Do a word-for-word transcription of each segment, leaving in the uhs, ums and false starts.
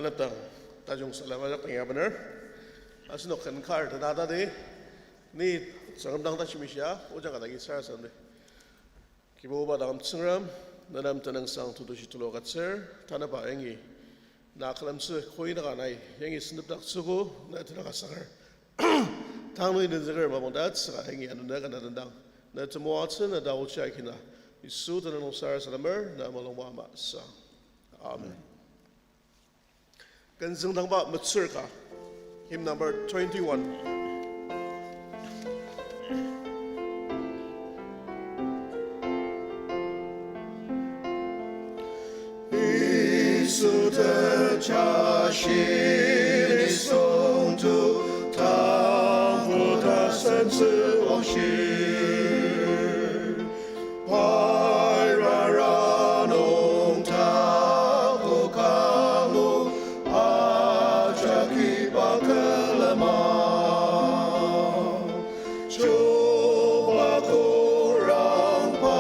Tanepdang tajung salem ajak tangi abener. Asenok ken kar tenatadi, ni Tsüngrem dang tashimishia, ojang ka dagi sarasademdi. Kibuba dang Tsüngrem, nenem tenüngsang tetushi tulu agütsür, tanaba yangi na külemtsü koi naka nai yangi sentepdaktsüogo, na tenüng asanger. Tang nungi tenzüker mapang tatsüka yangi anü na kanga tendang. Na temoatsü na taochi akina. Yisu tenüng nung sarasademer na mulungba ama sang. Amen. Ken züngdangba metsür ka. Hymn number twenty-one. Yisu tejashi nisung tu tangko tasen tsüwangshi. Pai rara nung takoka nung ajak iba külema. Chuba kurang pa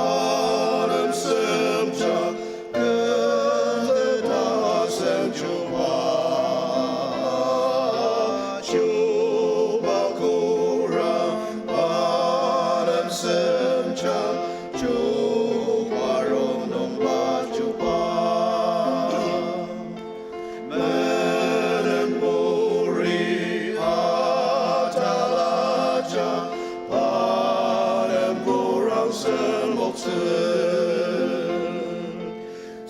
nem semjang, kenteta asen chuba. Chuba kurang pa nem semjang, chuba rongnungba chuba. Menen puri atalaja, pa nem kurang semoktsü.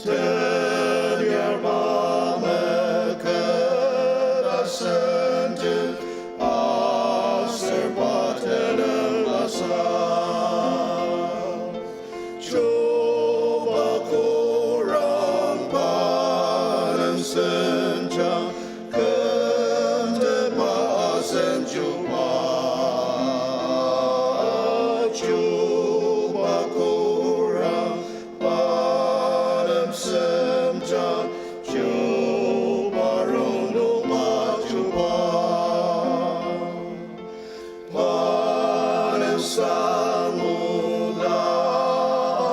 Tenyar pa meket asen te, aser pa tenüng asa. Chuba kurang pa nem semjang, kenteta asen chuba. Chuba kurang pa nem semjang, chuba rongnungba chuba. Pa nem sangula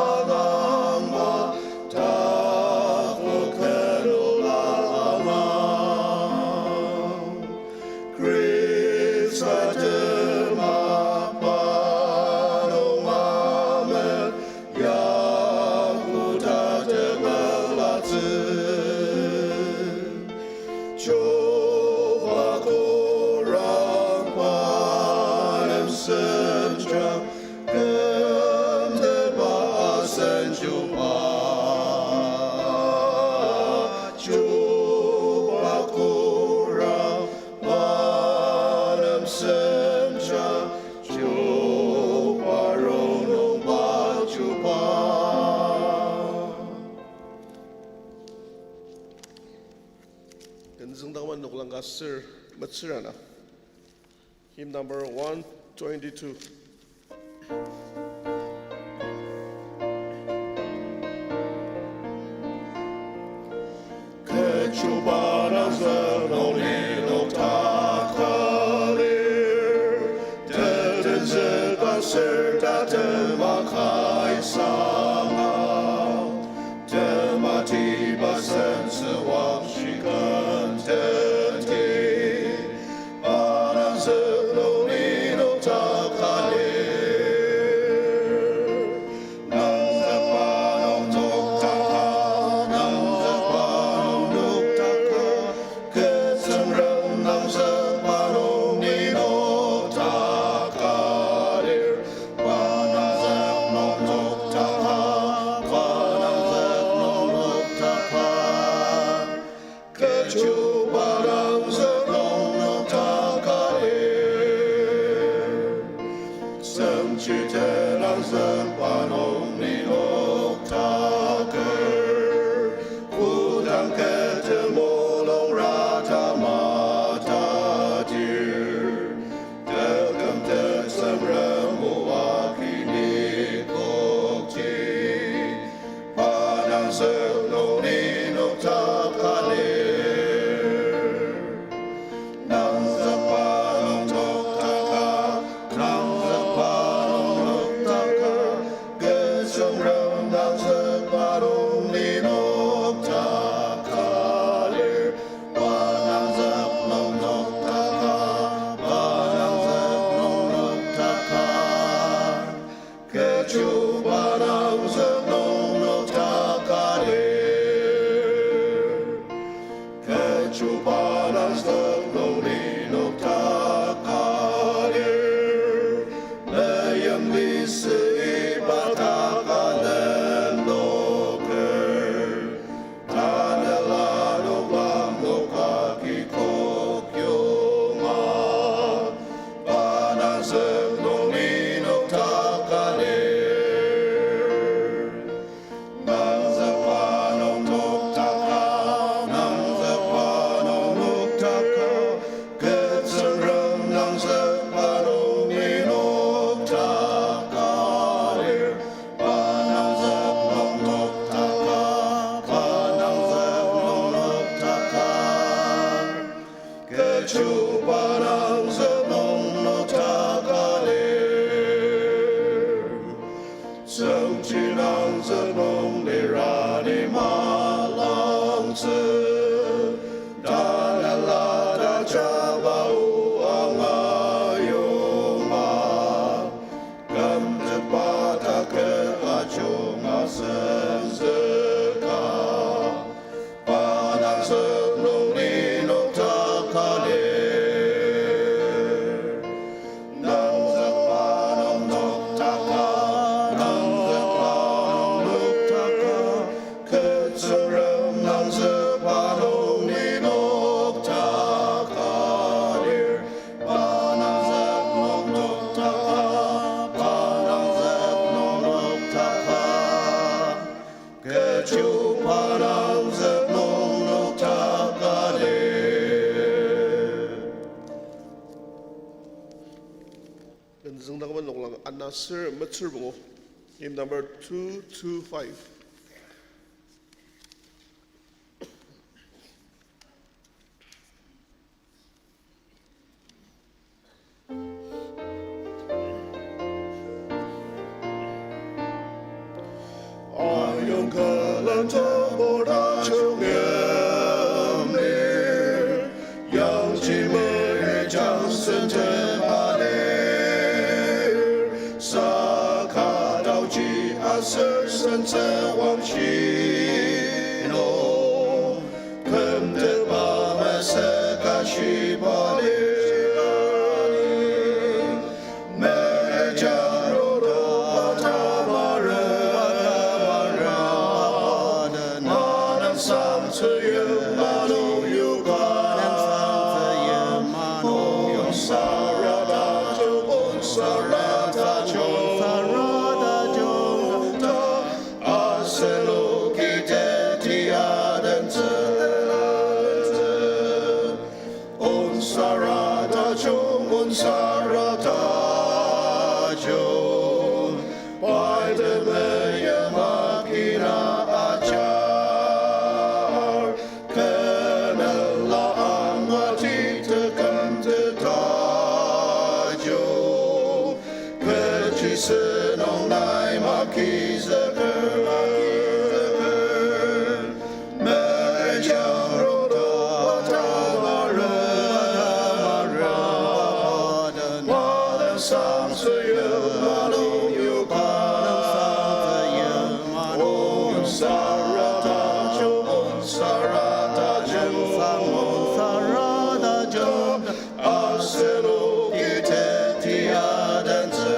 angangba, takoka nula angang. Khrista tema pa nung amen, Yakuta tepelatsü. Chuba kurang pa nem semjang, kenteta asen chuba. Chuba kurang pa nem semjang, chuba rongnungba chuba. Ken züngdangba noklang ka ser metsür ana. Hymn number one twenty-two. Kechiba nangzük nung nenok taka lir, tetenzük aser tatema kai sanga, tematiba sentsü wangshi kenteti. Pa nangzük nung nenok taka lir. Nangzükba nung noktaka, nangzükba nung noktaka, kü Tsüngrem nangzükba nung nenok taka lir. Pa nangzük nung noktaka, pa nangzük nung noktaka. Kechiba nangzük nung noktaka lir. Semchi tenangzükba nung nenok taker. Kodang kü temulung rata matadir, tekümtet Tsüngrem o aki ni kokti. Pa nangzük nung nenok taka lir. Nangzükba nung noktaka, nangzükba nung noktaka, kü Tsüngrem nangzükba nung nenok taka lir. Parangzük nung noktakali. Tenzüngdang noklang ana ser metsür pungu. Hymn number two two five. Ayong külen tebur tajung yimlir, yangji meyipjang sentepa lir, saka taoji aser sentsü wangshi nung, kümteba mesüka shiba lir. Mejang rodo atamara, manang sangtsü yim manung yuka. Onsara tajung, onsara tajung, ta asenoki teti adentsü. Onsara tajung, onsara tajung, pai temeyim akina ajar, kenela angati teküm tetajung. Kechi senung nai makizüker, mejang rodo atamara, manang sangtsü yim manung yuka. Onsara tajung, onsara tajung, asenoki teti adentsü.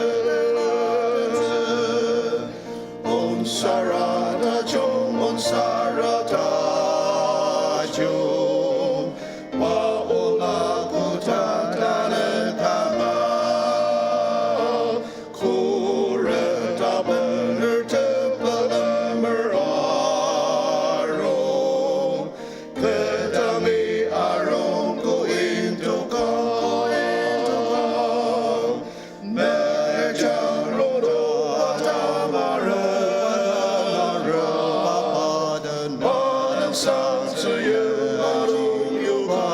Onsara tajung, onsara tajung, pa ola kota tanü kanga. Khuret abener tepelemer arung, kü dangi arung ko indoka, indoka. Mejang rodo atamara, manang sangtsü yim manung yuka.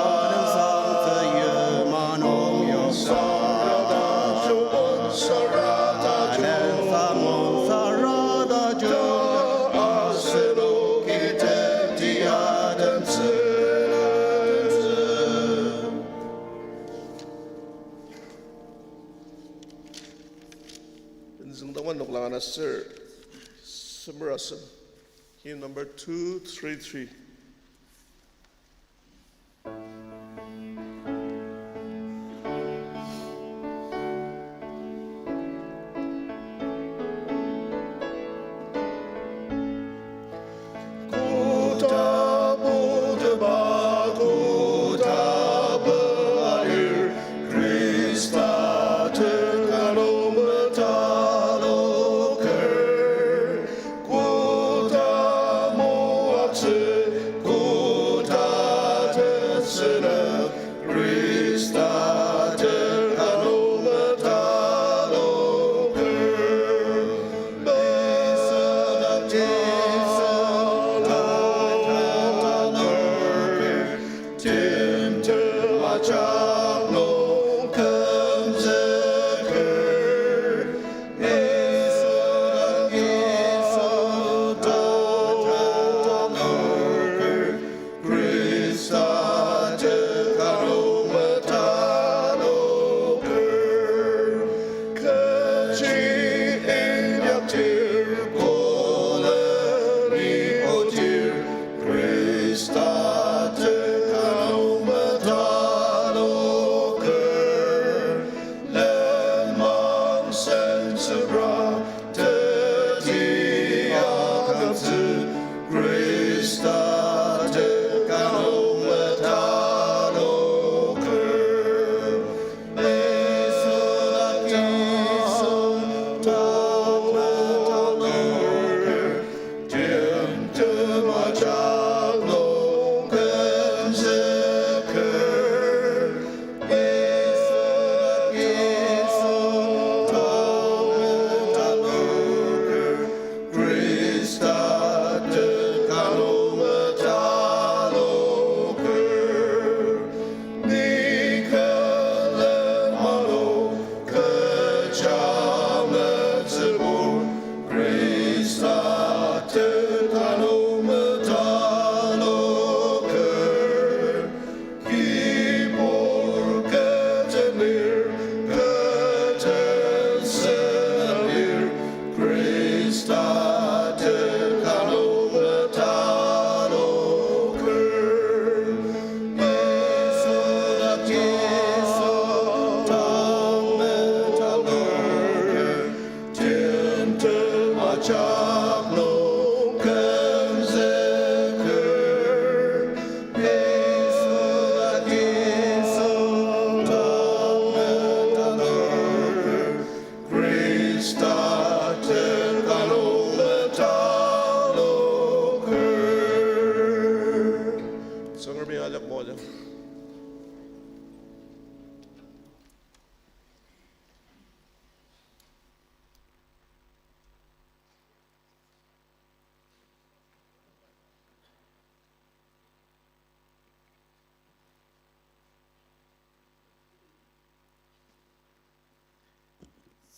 Onsara tajung, onsara tajung, asenoki teti adentsü. Tenzüngdang noklang ana ser semer asem. Hymn number two three three. Koda puteba, koda pelar, Khrista teka nung metaloker. Koda moatsü, koda tetsüla, Khrista teka nung metaloker. Timtem ajak nung kümzüker.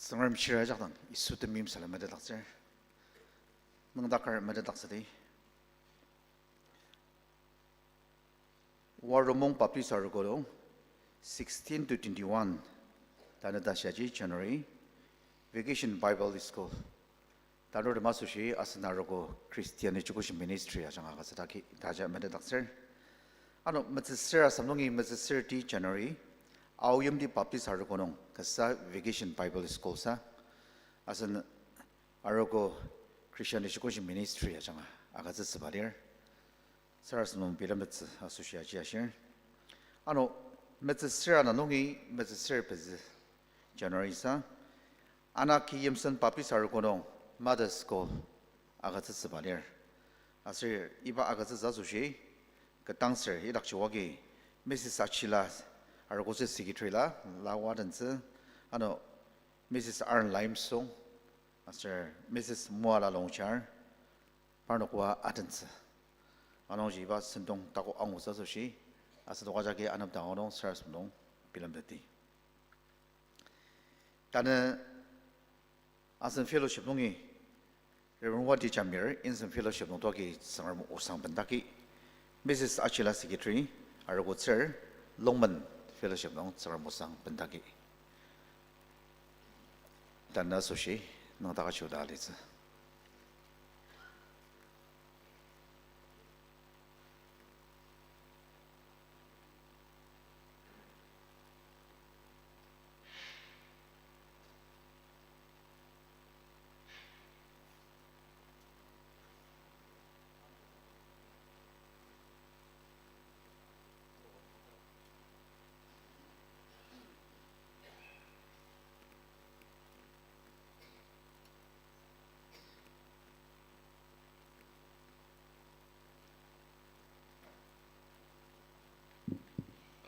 Tsüngrem shira jakdang Yisu temeim salem metetdaktsür. Nüngdaker metetdaktsüdi. Waromung Baptist Arogo nung, sixteen to twenty-one, tanü ta shiaji January, Vacation Bible School. Tanurtem asoshi asen arogo Christian Education Ministry ajanga agütsüdaki taja metetdaktsür. Ano metsüsür asem nungi metsüsürti January, Aoyimti Baptist Arogo nung kasa Vacation Bible School sa. Asen arogo Christian Education Ministry ajanga agütsütsüba lir. Sarasadem nung bilemtettsü asoshi aji ashir. Ano metsüsür ana nungi metsüsür pezü January sa, Anaki Yimsen Baptist Arogo nung Mother School agütsütsüba lir. Aser iba agütsütsü asoshi, ketdangser idakji wagi, Missus Achila, arogotsü secretary la, la wadentsü, ano Missus Arn Laimsong, aser Missus Muala Longchar, parnok oa adentsü. Anungji iba sentong tako angutsü asoshi, asenok ajaki anepdang anung sarasadem nung bilemteti. Tanü asen fellowship nungi Reverend Wati Jamir, insen fellowship nung toki Tsüngrem osang bendaki, Missus Achila secretary, arogotsür, Longmen fellowship nung Tsüngrem osang bendaki. Tanü asoshi, nüngdaka chioda alitsü.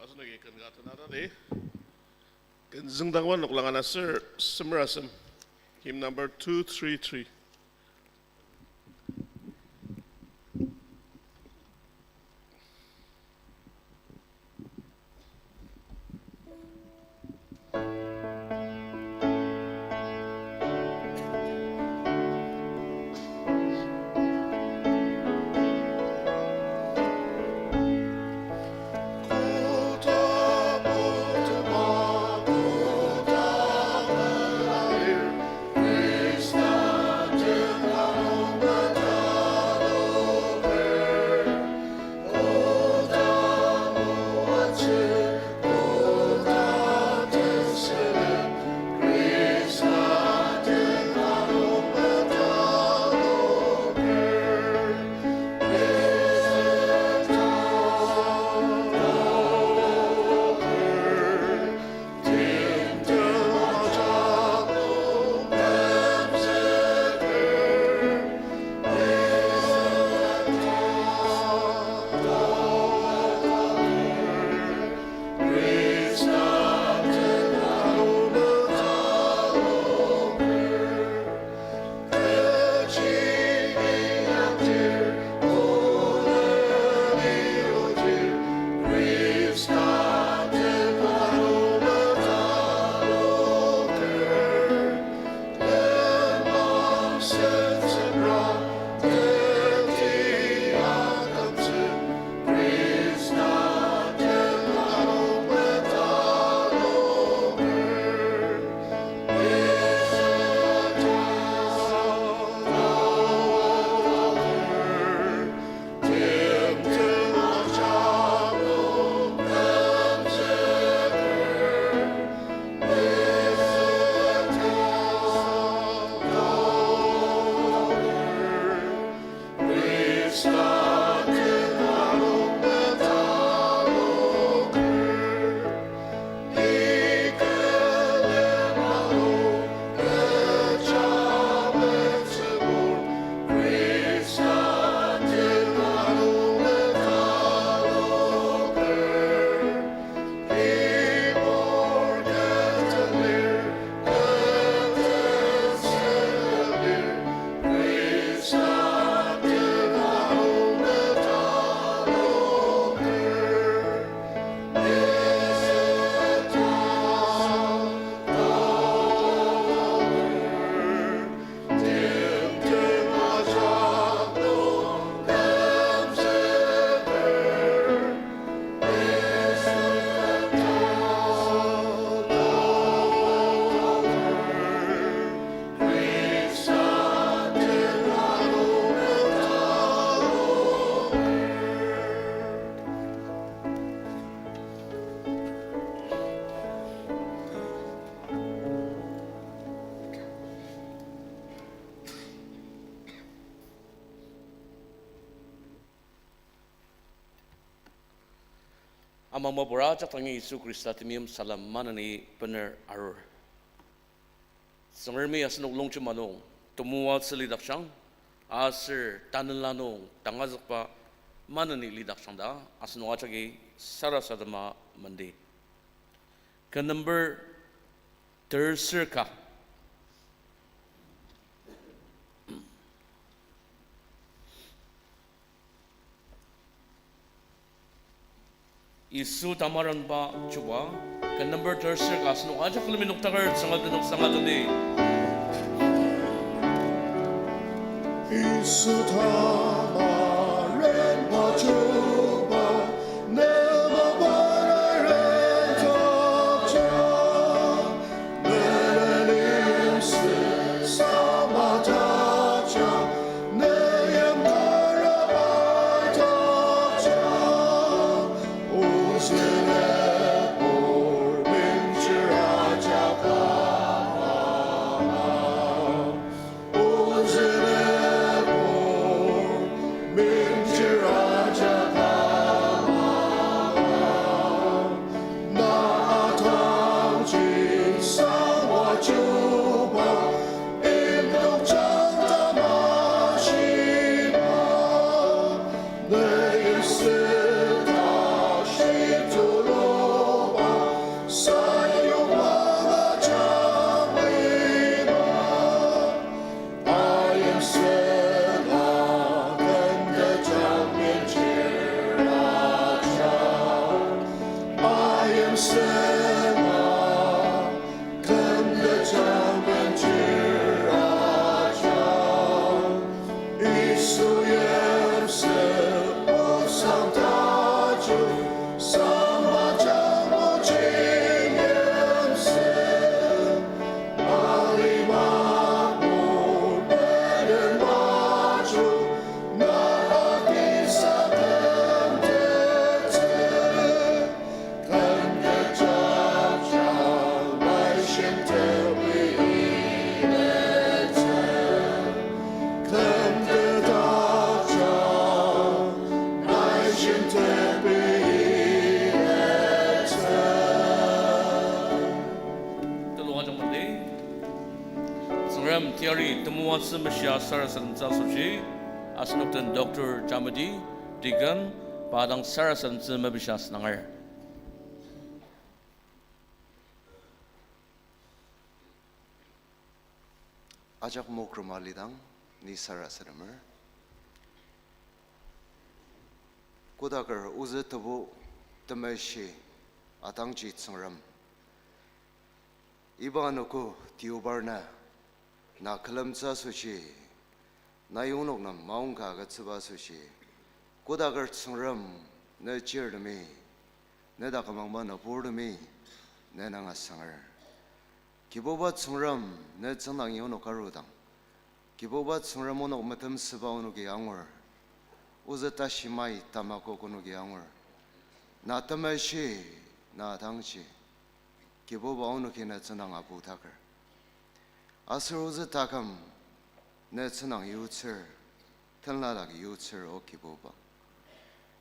Asenoki ken ka tenatadi. Ken züngdangba noklang ana ser semer asem. Hymn number two three three. Mangmangpur ajak dangi Yisu Khrista temeim salem maneni bener arur. Tsüngremi asenok longjema nung temoatsü lidakjang, aser tanela nung tangazükba maneni lidakjang ta asenok ajaki sarasadema mendi. Ken number terser ka. Yisu tamarenba chuba, ken number terser ka asenok ajak külemi noktaker tsünga tenok sanga tenti. Yisu tamarenba chuba, ne mapang ren tokja. Telung ajak mali. Tsüngrem teyari temoatsü meshia sarasademtsü asoshi, asenok den Doctor Jamidi, Deacon, pa dang sarasademtsü mepishia asünanger. Ajak mokrema lidang ni sarasademer. Kodaker ozü Tebu Temeshi atangji Tsüngrem. Iba anogo deobar na, na külemtsü asoshi, nai onok nem maongka agütsüba asoshi, kodaker Tsüngrem ne chirtemi, ne taküm angba nüburtemi, ne nanga sanger. Kibuba Tsüngrem ne tsüngdangi onok arudang, Kibuba Tsüngrem onok metemsüba onoki angur, ozü tashi mai tamakok onoki angur. Na Temeshi, na atangji, Kibuba onoki ne tsüngdang aputaker. Aser ozü taküm ne tsüngdang yutsür, tenladak yutsür, O Kibuba.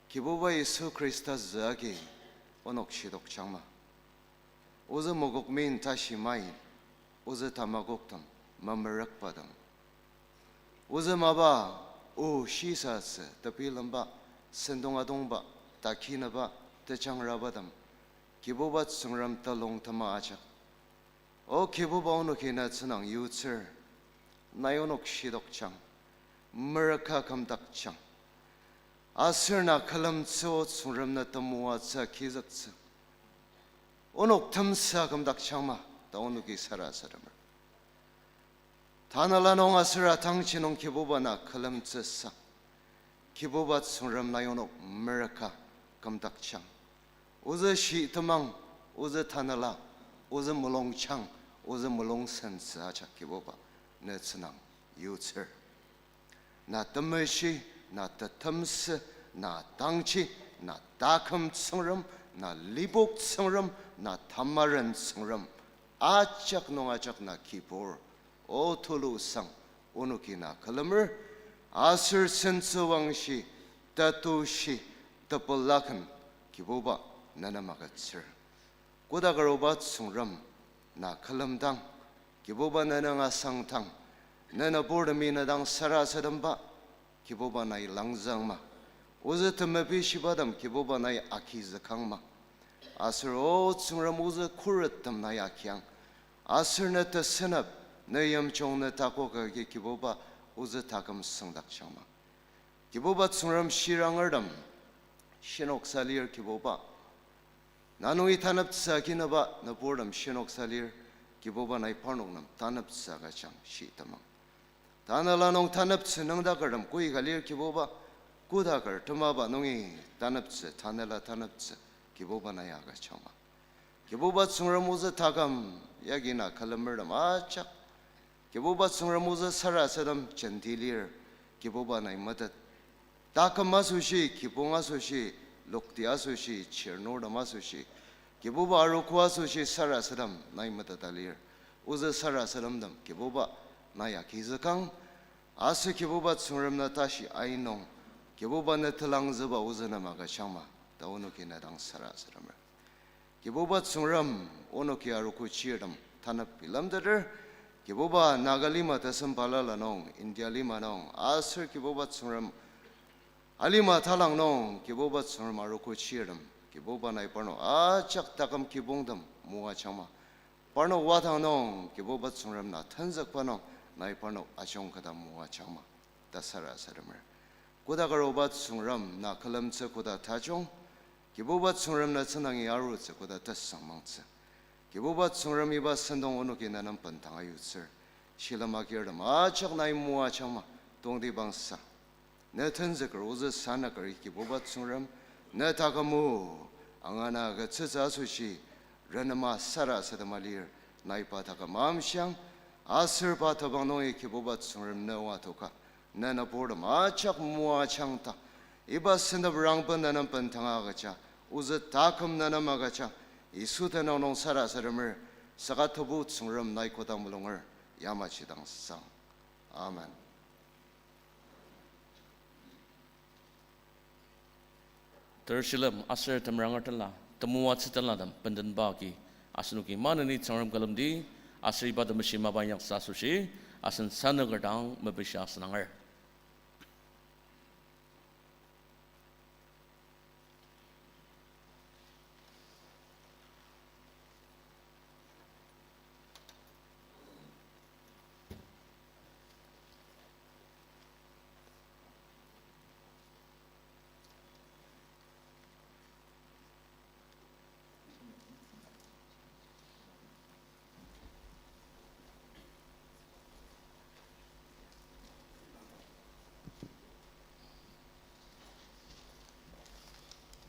Kibuba Yisu Khrista zü agi onok shidokjangma. Ozü mokokmin tashi mai, ozü tamakoktem, memerükbatem, ozü mapa, o shisatsü tebilemba, sentong atongba, takinaba, tejangrabatem, Kibuba Tsüngrem telung tema ajak. O Kibuba onoki na tsüngdang yutsür, nai onok shidokjang, merüka kümdakjang. Aser na külemtsü O Tsüngrem na temoatsü agizüktsü, onok temsa kümdakjangma ta onoki sarasademer. Tanela nung aser atangji nung Kibuba na külemtsüsa, Kibuba Tsüngrem nai onok merüka kümdakjang. Ozü shitemang, ozü tanela, ozü mulungjang, ozü mulungsentsü ajak Kibuba ne tsüngdang yutsür. Na Temeshi, na Tetemsü, na Tangji, na Taküm Tsüngrem, na Lipok Tsüngrem, na Tamaren Tsüngrem, ajak nung ajak na kibur, O tulu sang, onoki na külemer, aser sentsüwangshi, tetushi, tepelaken, Kibuba, ne nem agütsür. Kotak aruba Tsüngrem, na külemdang, Kibuba ne nung asangdang, ne nüburtemi ne dang sarasademba, Kibuba nai langzangma. Ozü temepi shibatem Kibuba nai agizükangma. Aser O Tsüngrem ozü khurettem nai agiang. Aser ne tesenep, ne yimjung ne takok agi Kibuba ozü taküm süngdakjangma. Kibuba Tsüngrem shirangertem, shinoksa lir Kibuba. Na nungi taneptsü aginaba nüburtem shinoksa lir, Kibuba nai parnok nem taneptsü agüjang shitemang. Tanela nung taneptsü nüngdakertem koika lir Kibuba, kodaker temaba nungi taneptsü, tanela taneptsü, Kibuba nai agüjangma. Kibuba Tsüngrem ozü taküm, yagi na külemertem ajak. Kibuba Tsüngrem ozü sarasadem jenti lir, Kibuba nai metet. Taküm asoshi, kibong asoshi, lokti asoshi, chirnurtem asoshi, Kibuba arogo asoshi sarasadem nai meteta lir. Ozü sarasademtem Kibuba nai agizükang, aser Kibuba Tsüngrem na tashi ai nung, Kibuba ne telangzüba ozü nem agüjangma, ta onoki ne dang sarasademer. Kibuba Tsüngrem, onoki arogo chirtem tanep bilemteter, Kibuba Naga lima tesem balala nung, India lima nung, aser Kibuba Tsüngrem alima talang nung, Kibuba Tsüngrem arogo chirtem, Kibuba nai parnok ajak taküm kibongtem moajangma. Parnok wadang nung, Kibuba Tsüngrem na tenzükba nung, nai parnok ajungketa moajangma, ta sarasademer. Kodak aruba Tsüngrem na külemtsü koda tajung, Kibuba Tsüngrem na tsünangi arutsü koda tesangmangtsü. Kibuba Tsüngrem iba sentong onoki ne nem bendang ayutsür. Shilem agirtem ajak nai moajangma, tongtibangsa ne tenzüker ozü sanüker Kibuba Tsüngrem, ne takümu angana agütsütsü asoshi renema sarasadema lir, nai pa taküm amshiang, aser pa tebang nungi Kibuba Tsüngrem ne oa toka, ne nüburtem ajak moajang ta, iba sentep rangben ne nem bendanga agüja, ozü taküm ne nem agüja, Yisu tenüng nung sarasademer, saka Tebu Tsüngrem nai koda mulunger, yamaji dang sang. Amen. Ter shilem aser temeranger tenla, temoatsü tenlatem bendenba agi, asenoki maneni Tsüngrem külemdi, aser iba temeshi mapa inyaktsü asoshi, asen sanüker dang mepishi asenanger.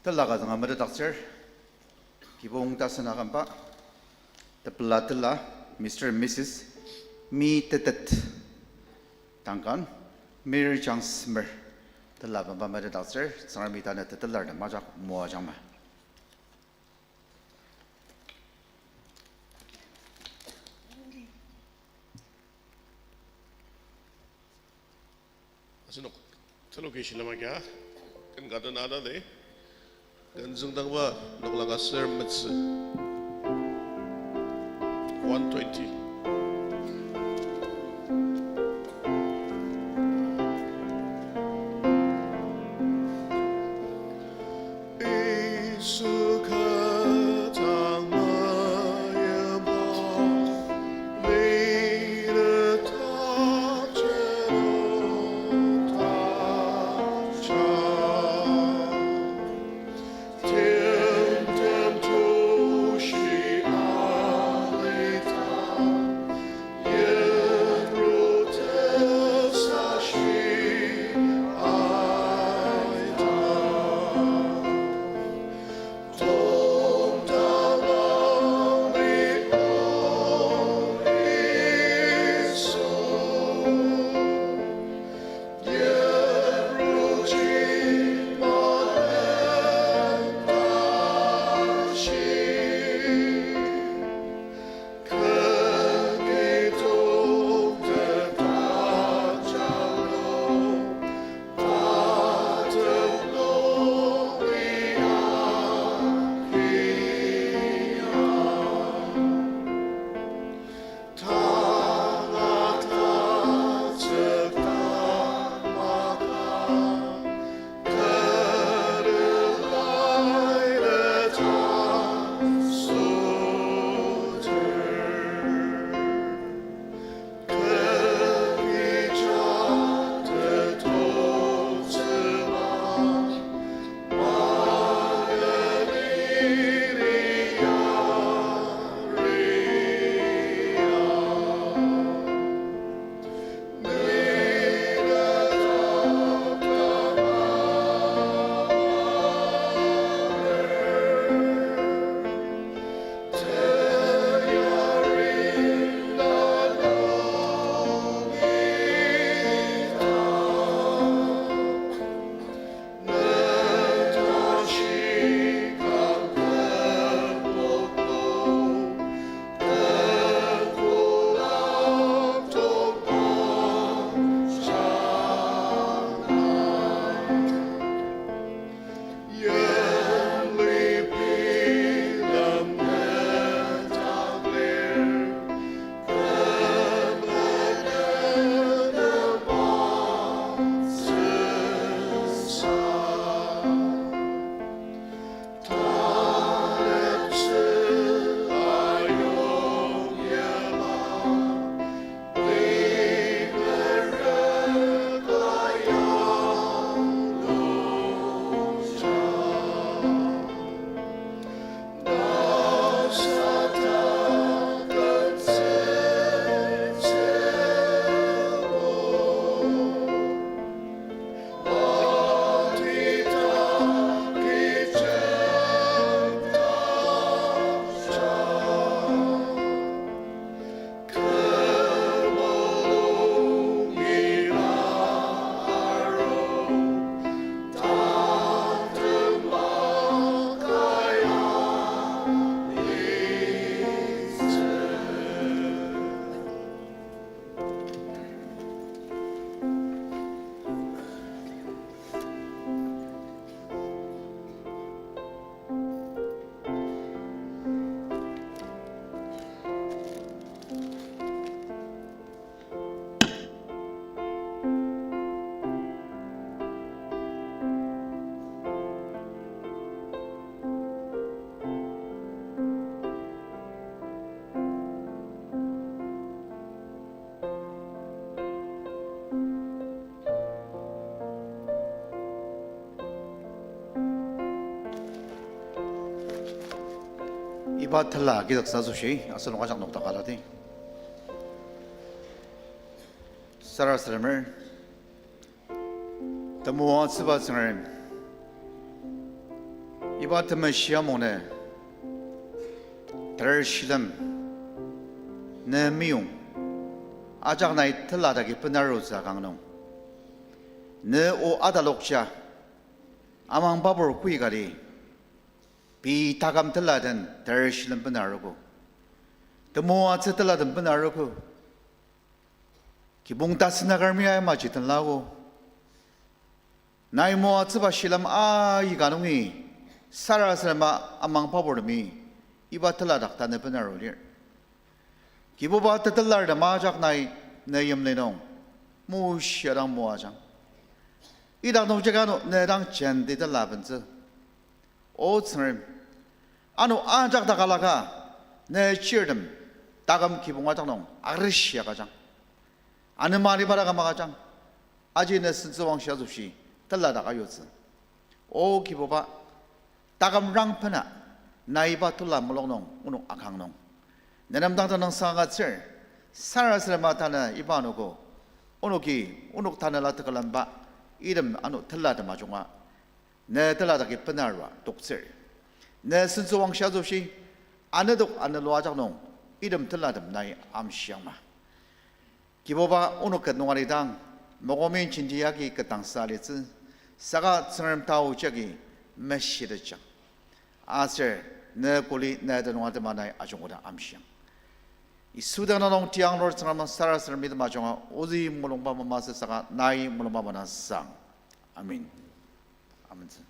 Tela ka zanga metetdaktsür, kibong tasen akümba, tepela tela, Mister and Missus Mi Tetet Duncan, Mir Jangsmer, tela bangba metetdaktsür, Tsüngremi tanü tetelartem ajak moajangma. Asenok tenoki shilem agia, ken ka dena atadi, ken züngdangba noklang aser metsü. One twenty. Iba tela kidaksa asoshi, asenok ajak nokdaka alati. Sarasademer, temoatsüba Tsüngrem, iba temeshi amungnü ter shilem ne meyong, ajak nai tela daki benarutsü kang nung, ne o atalokja, amang babur kui kati, pei taküm tela den ter shilem benarogo. Temoatsü tela den benarogo. Kibong tasen agarmia yamaji tenlago. Nai moatsüba shilem aika nungi sarasadema amang baburtemi iba tela dak tanü benaro lir. Kibuba tetelar tema ajak nai ne yimli nung mushia dang moajang. Idak nungjagi ano ne dang jenti tela bentsü. O Tsüngrem, ano ajak dak alaka, ne chirtem taküm kibong ajak nung arishi agüjang. Anema aliba dak ama agüjang. Aji ne sentsüwangshi asoshi tela dak ayutsü. O Kibuba, taküm rangpena, nai iba tela mulung nung onok akang nung, ne nem dang tenüngsang agütsür. Sarasadema tanü iba anogo, onoki onok tanela tekülemba item ano telatem ajunga ne tela daki benarua toktsür. Ne sentsüwangshi asoshi anedok anelua ajak nung item telatem nai amshiangma. Kibuba, onok ket nung alidang, mokomin jenti agi ketdangsa alitsü, saka Tsüngrem taoji agi meshitetjang. Aser ne kuli ne tenüng atema nai ajungkoda amshiang. Yisu tenüng nung tiang lur Tsüngrem, sarasademi tem ajunga ozü mulungba mamasü saka nai mulungba manasang. Amen. Amentsü.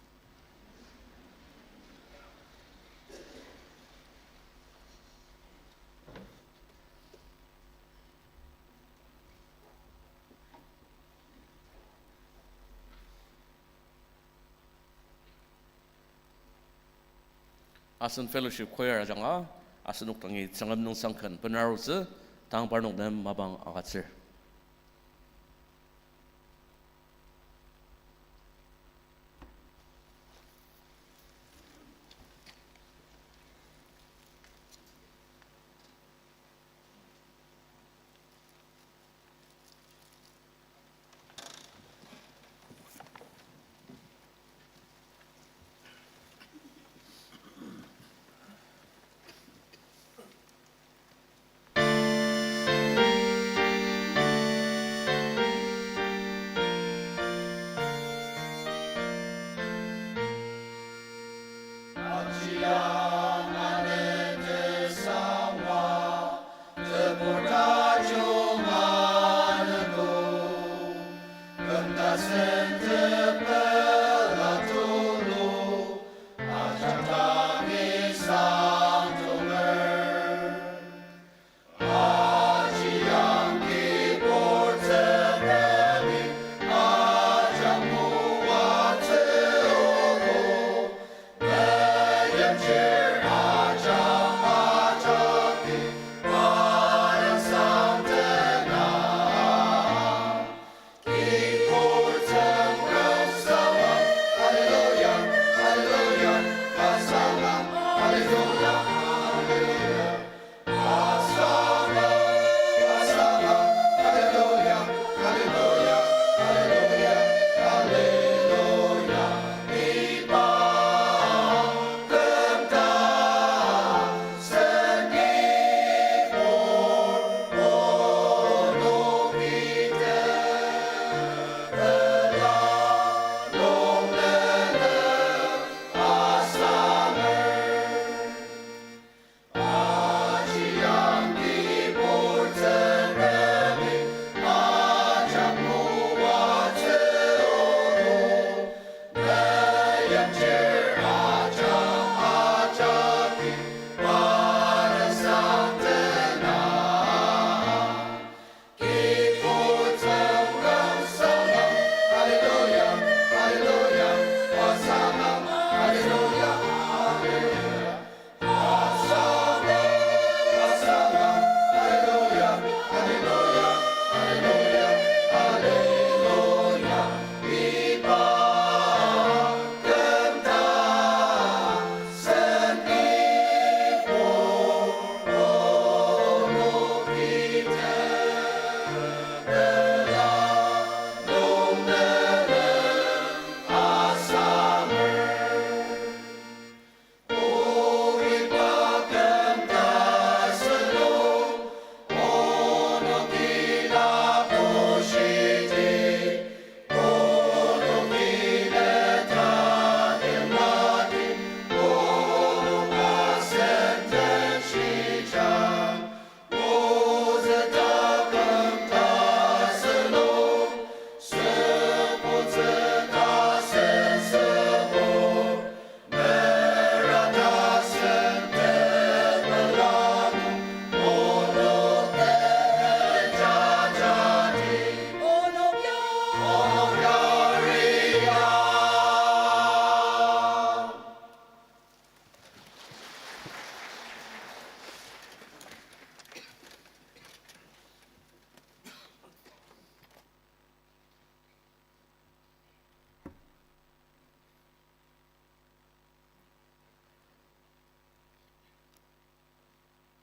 Asen fellowship choir ajanga, asenok dangi Tsüngrem nüngsang ken benarutsü, tang parnok nem mapang agütsür.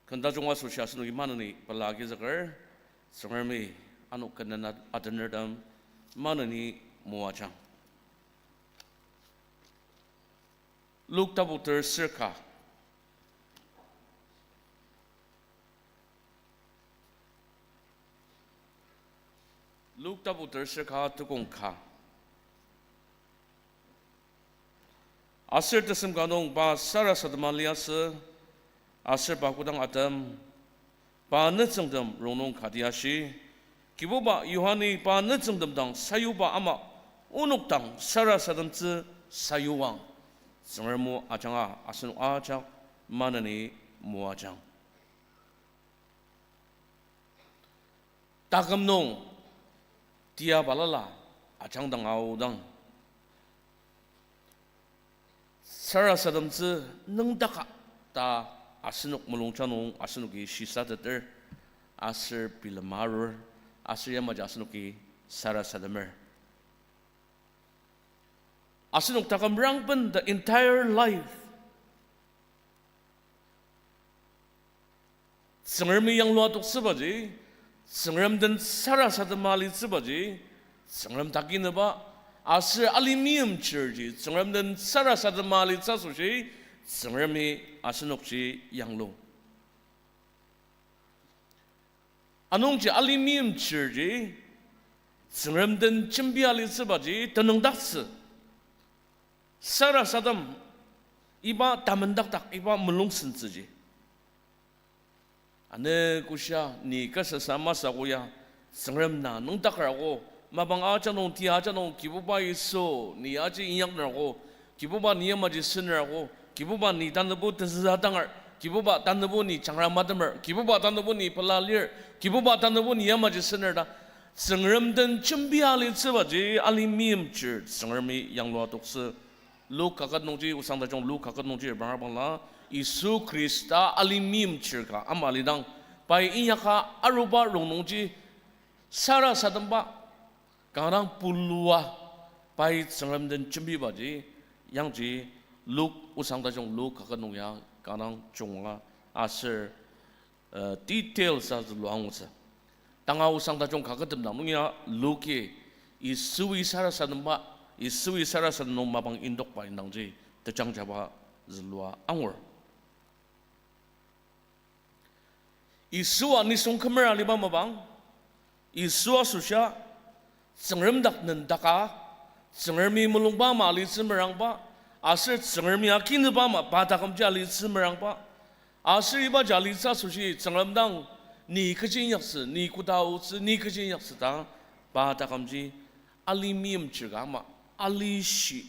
Ken tajung asoshi asenoki maneni pela agizüker, Tsüngremi ano ken nena atenertem maneni moajang. Luk tapu terser ka. Luk tapu terser ka tukong ka. Aser tesem ka nung pa sarasadema liasü, aser pa kodang atem, pa nütsüngtem rongnung kati ashi, Kibuba Yohani pa nütsüngtem dang sayuba ama onok dang sarasademtsü sayuang. Tsüngrem o ajanga asenok ajak maneni moajang. Taküm nung tia balala ajangdang aodang, sarasademtsü nüngdaka ta asenok mulungjang nung asenoki shisateter, aser bilema arur, aser yamaji asenoki sarasademer. Asenok taküm rangben the entire life Tsüngremi yanglua toktsübaji, Tsüngrem den sarasadema litsübaji, Tsüngrem takinüba, aser alima meimchirji Tsüngrem den sarasadema litsü asoshi, Tsüngremi asenokji yanglu. Anungji alima meimchirji, Tsüngrem den jembia litsübaji tenüngdaktsü. Sarasadem, iba tamendakdak, iba mulung sentsüji. Ane koshia, ni kasasa masü ko ya, Tsüngrem na nüngdaker ako, mapang ajak nung, tia ajak nung, Kibuba Yisu, ni aji inyakner ako, Kibuba ni yamaji sener ako, Kibuba ni tanübo tezüa tangar, Kibuba tanübo ni jangra matemer, Kibuba tanübo ni pela lir, Kibuba tanübo ni yamaji sener ta, Tsüngrem den jembia litsübaji alima meimchir Tsüngremi yanglua toktsü. Luk kaket nungji, osang tajung Luk kaket nungji repranga bangla, Yisu Khrista alima meimchir ka ama alidang, pai inyaka aruba rongnungji sarasademba kanga dang pulua, pai Tsüngrem den jembibaji, yangji Luk osang tajung Luk kaket nung ya kanga dang junga aser, uh, details a zülua angutsü. Tanga osang tajung kaketem dang nung ya Luki Yisui sarasademba, Yisui sarasadem nung mapang indokba indangji tejangjaba zülua angur. Yisua nisung kümer aliba mapang, Yisu asoshia, Tsüngrem dak nendaka, Tsüngremi mulungba ama alitsü merangba, aser Tsüngremi akinüba ama pa takümji alitsü merangba, aser ibaji alitsü asoshi Tsüngrem dang, ni kechi inyaktsü, ni koda aotsü, ni kechi inyaktsü ta, pa takümji alima meimchir ka ama alishi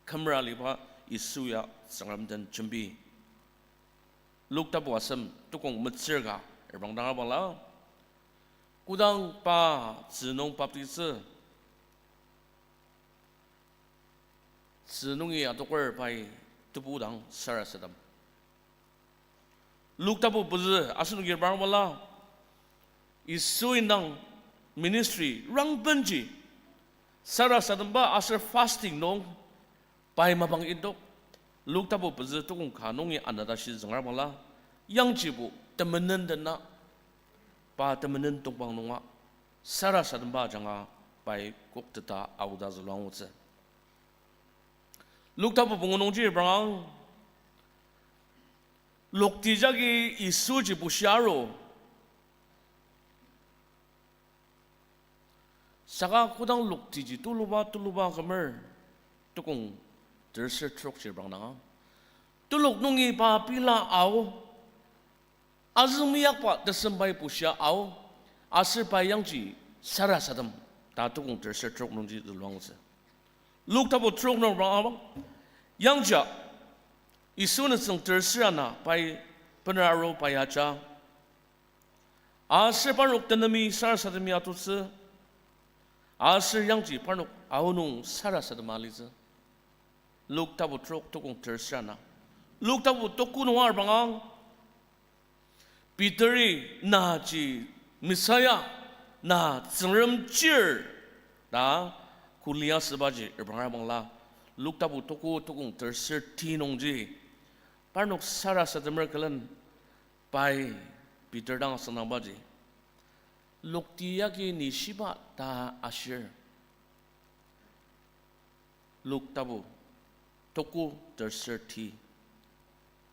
kümer aliba Yisu ya Tsüngrem den jembi. Luk tapu asem tukong metsür ka reprangdang abangla, kodang pa tzü nung baptisi, tzü nungi adoker pai tebu dang sarasadem. Luk tapu pezü asenoki reprangdang abangla, Yisu indang ministry rangbenji sarasademba aser fasting nung pai mapang indok. Luk tapu pezü tukong ka nungi anatashi züngra bangla, yangjibo temenen dena, pa temenen tongpang nunga sarasademba ajanga pai kokteta aoda zülua angutsü. Luk tapu pungu nungji repranga, lokti jagi Yisuji bushia aru. Saka kodang loktiji tuluba, tuluba kümer, tukong terser trok ji reprangdanga, telok nungi pa pela ao, azüng meyakba tesembai bushia ao, aser pai yangji sarasadem ta tukong terser trok nungji zülua angutsü. Luk tapu trok nung repranga, yangja Yisu nütsüng terser ana pai bener aru pai aja. Aser parnok tenemi sarasademi atutsü, aser yangji parnok aonung sarasadema litsü. Luk tapu trok tukong terser ana. Luk tapu tuku nung repranga, Peteri naji Messiah, na Tsüngrem chir ta kulia sübaji repranga bangla, Luk tapu tuku tukong terser ti nungji, parnok sarasademer külen Pai Peter dang asüngdangbaji, Lokti yagi ni shiba ta ashir. Luk tapu tuko tersür ti.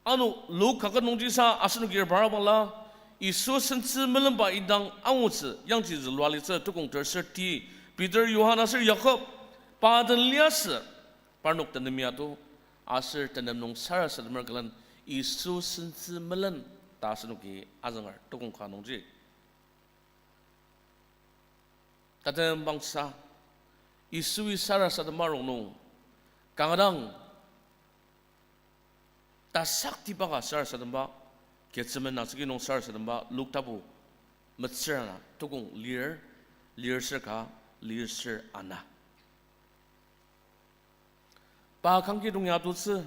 Ano Luk kaket nungji sa asenoki reprangba la, Yisu sentsü melenba indang angutsü yangji zülua litsü tukong tersür ti. Peter, Johan aser Jakob, pa den liasü, parnok tenem ya to, aser tenem nung sarasademer külen Yisu sentsü melen ta asenoki azünger tukong ka nungji. Tatembangsa, Yisui sarasadema rongnung, kanga dang, tasaktiba ka sarasademba, Ketsemane asoki nung sarasademba, Luk tapu metsür ana, tukong lir, lir ser ka, lir ser ana. Pa kangki dong ya tutsü,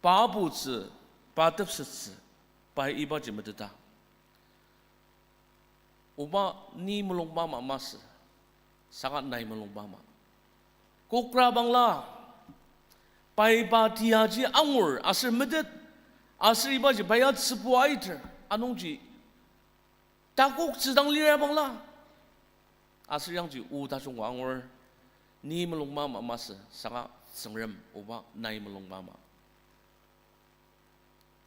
pa aputsü, pa tepsettsü, pai ibaji meteta. Oba ni mulungba ama masü, saka nai mulungba ama. Kokra bangla, pai pa tiaji angur aser metet, aser ibaji pai ya tsübu aiter, anungji takoktsü dang lira bangla. Aser yangji o tajung ka angur, ni mulungba ama masü, saka Tsüngrem oba nai mulungba ama.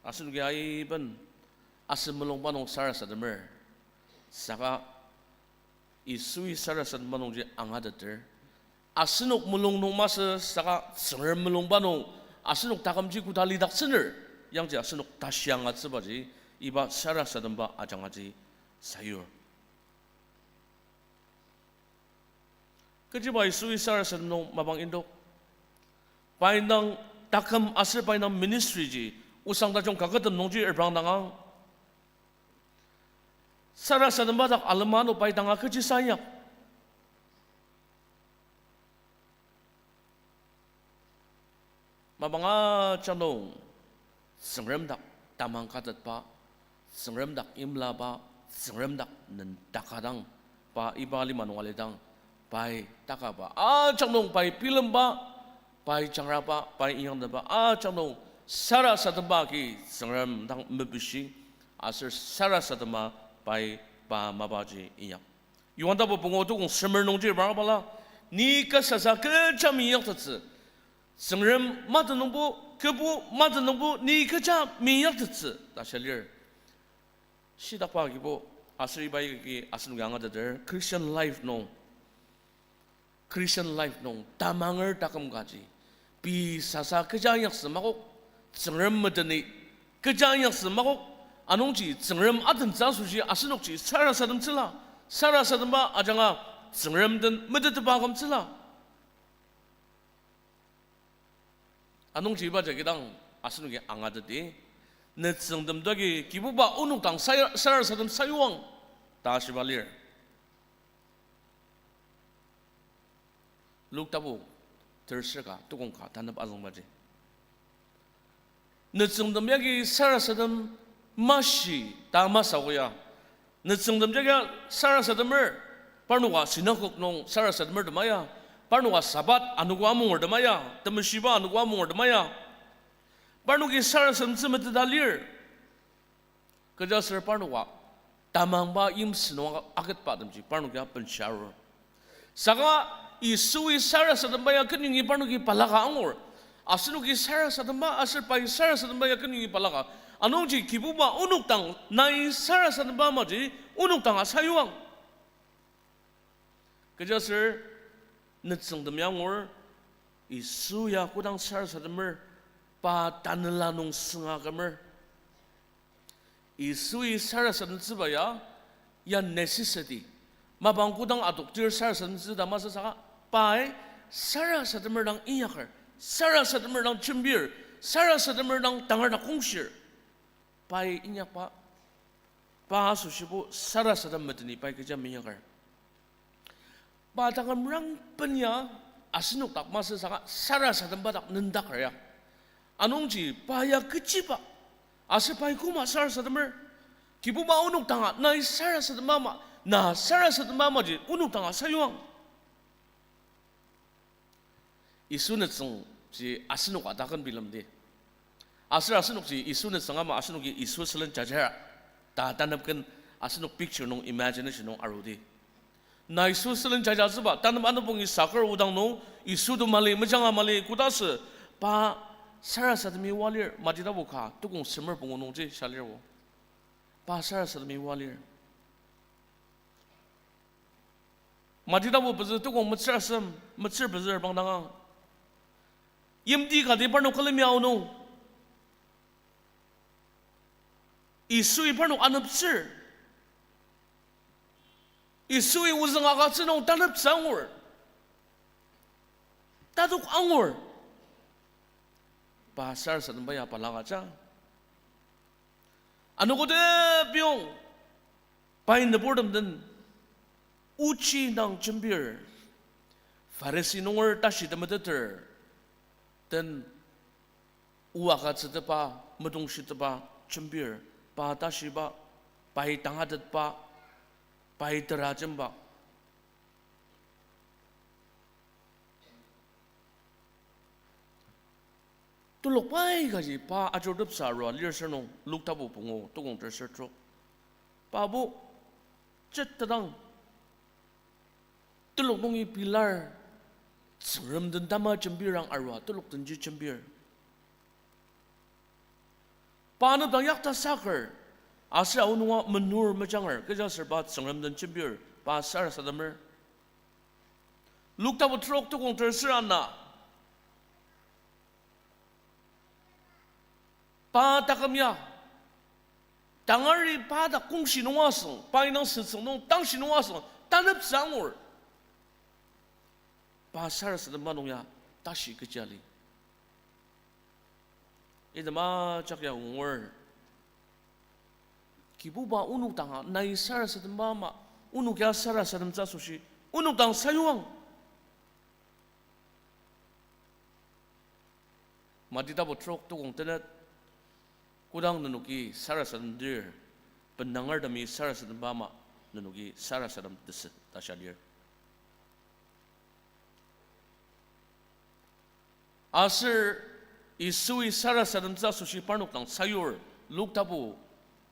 Asenoki aiben, asen mulungba nung sarasademer, saka Yisui sarasadema nungji angateter. Asenok mulung nung masü saka Tsüngrem mulungba nung asenok takümji koda lidaktsüner, yangji asenok tashi angatsübaji, iba sarasademba ajangaji sayur. Kechiba Yisui sarasadem nung mapang indok. Pai indang taküm aser pai indang ministry ji osang tajung kaketem nungji reprangdangang. Sarasademba dak alema ano pai danga kechi sa inyak. Mapang ajak nung, Tsüngrem dak tamang katetba, Tsüngrem dak imlaba, Tsüngrem dak nendaka dang, pa iba lima nung alidang, pai takaba ajak nung pai bilemba, pai jangraba, pai inyakdaba ajak nung sarasademba agi Tsüngrem dang mepishi, aser sarasadema pai pa mapaji inyak. Johan tapu pungu tukong semer nungji reprangba la, ni kasasa kecha minyaktettsü, Tsüngrem matenungbo, Kübu matenungbo ni kecha minyaktettsü ta shia lir. Shitakba agibo, aser iba agi asenoki angateter, Christian life nung, Christian life nung tamanger taküm kaji, pei sasa kecha inyaksü makok, Tsüngrem meteni kecha inyaksü makok, anungji Tsüngrem atentsü asoshi asenokji sarasademtsüla, sarasademba ajanga Tsüngrem den metetba akümtsüla. Anungji iba jagi dang asenoki angateti, nütsüngtem jagi Kibuba onok dang saya-, sarasadem sayuang ta shiba lir. Luk tapu tersür ka tukong ka tanep azüngbaji, nütsüngtem yagi sarasadem mashi ta masü ko ya. Nütsüngtem jagi sarasademer, parnoka synagogue nung sarasademer tema ya, parnoka Sabbath anogo amungertem ya, temeshiba anogo amungertem ya, parnoki sarasademtsü meteta lir. Kechiaser parnoka tamangba yimsü nung aketbatemji parnoki ya benshia arur. Saka Yisui sarasademba ya kenyongi parnoki balaka angur. Asenoki sarasademba aser pai sarasademba ya kenyongi balaka. Anungji Kibuba onok dang nai sarasademba amaji onok danga sayuang. Kechiaser nütsüngtem ya angur, Yisu ya kodang sarasademer, pa tanela nung sünga kümer. Yisui sarasademtsüba ya, ya necessity. Mapang kodang adoktir sarasademtsü ta masü saka, pai sarasademer dang inyaker, sarasademer dang jembir, sarasademer dang tangar ta kongshir. Pai inyakba, pa asoshibo sarasadem meteni pai kecha minyaker. Pa taküm rangben ya asenok dak masü saka sarasademba dak nendaker ya. Anungji pa ya kechiba, aser pai koma sarasademer. Kibuba onok danga nai sarasademba ama, na sarasademba amaji onok danga sayuang. Yisu nütsüngji asenok ataküm bilemdi. Aser asenokji Yisu nütsüng ama asenoki Yisu sülen jajara ta tanep ken asenok picture nung, imagination nung arudi. Na Yisu sülen jajatsüba, tanep anepong saker odang nung, Yisu to mali, mejanga mali, kodasü, pa sarasademi oa lir, Mati tapu ka, tukong semer pungu nungji shia lir o. Pa sarasademi oa lir. Mati tapu pezü tukong metsür asem, metsür pezü reprangdangang. Yimti kati parnok külemi ao nung, Yisui parnok aneptsür. Yisui ozüng agütsü nung taneptsü angur. Tatok angur. Pa sarasademba ya balaka ja. Anogo tebiyong, pai nüburtem den ochi dang jembir, Pharisi nunger tashi temeteter den o agütsütepa, medongshitepa jembir, pa tashiba, pai tangatetba, pai terajemba. Telok pai kaji pa ajuruteptsü arua lir sür nung, Luk tapu pungu, tukong terser trok. Pabo, chet tadang, telok nungi pilar, Tsüngrem den tama jembirang arua, telok denji jembir. Pa anepdang yakta saker, aser aonunga menur mejanger, kechiaser pa Tsüngrem den jembir, pa sarasademer. Luk tapu trok tukong terser ana. Pa taküm ya, tangari pa dak kongshi nung asüng, pa indang sütsüng nung tangshi nung asüng, taneptsü angur. Pa sarasademba nung ya tashi kechi ali. Item ajak ya angur. Kibuba onok danga nai sarasademba ama, onok ya sarasademtsü asoshi, onok dang sayuang. Mati tapu trok tukong tenet, kodang nenoki sarasademdir, bendangertemi sarasademba ama, nenoki sarasadem tesü ta shia lir. Aser Yisui sarasademtsü asoshi parnok dang sayur, Luk tapu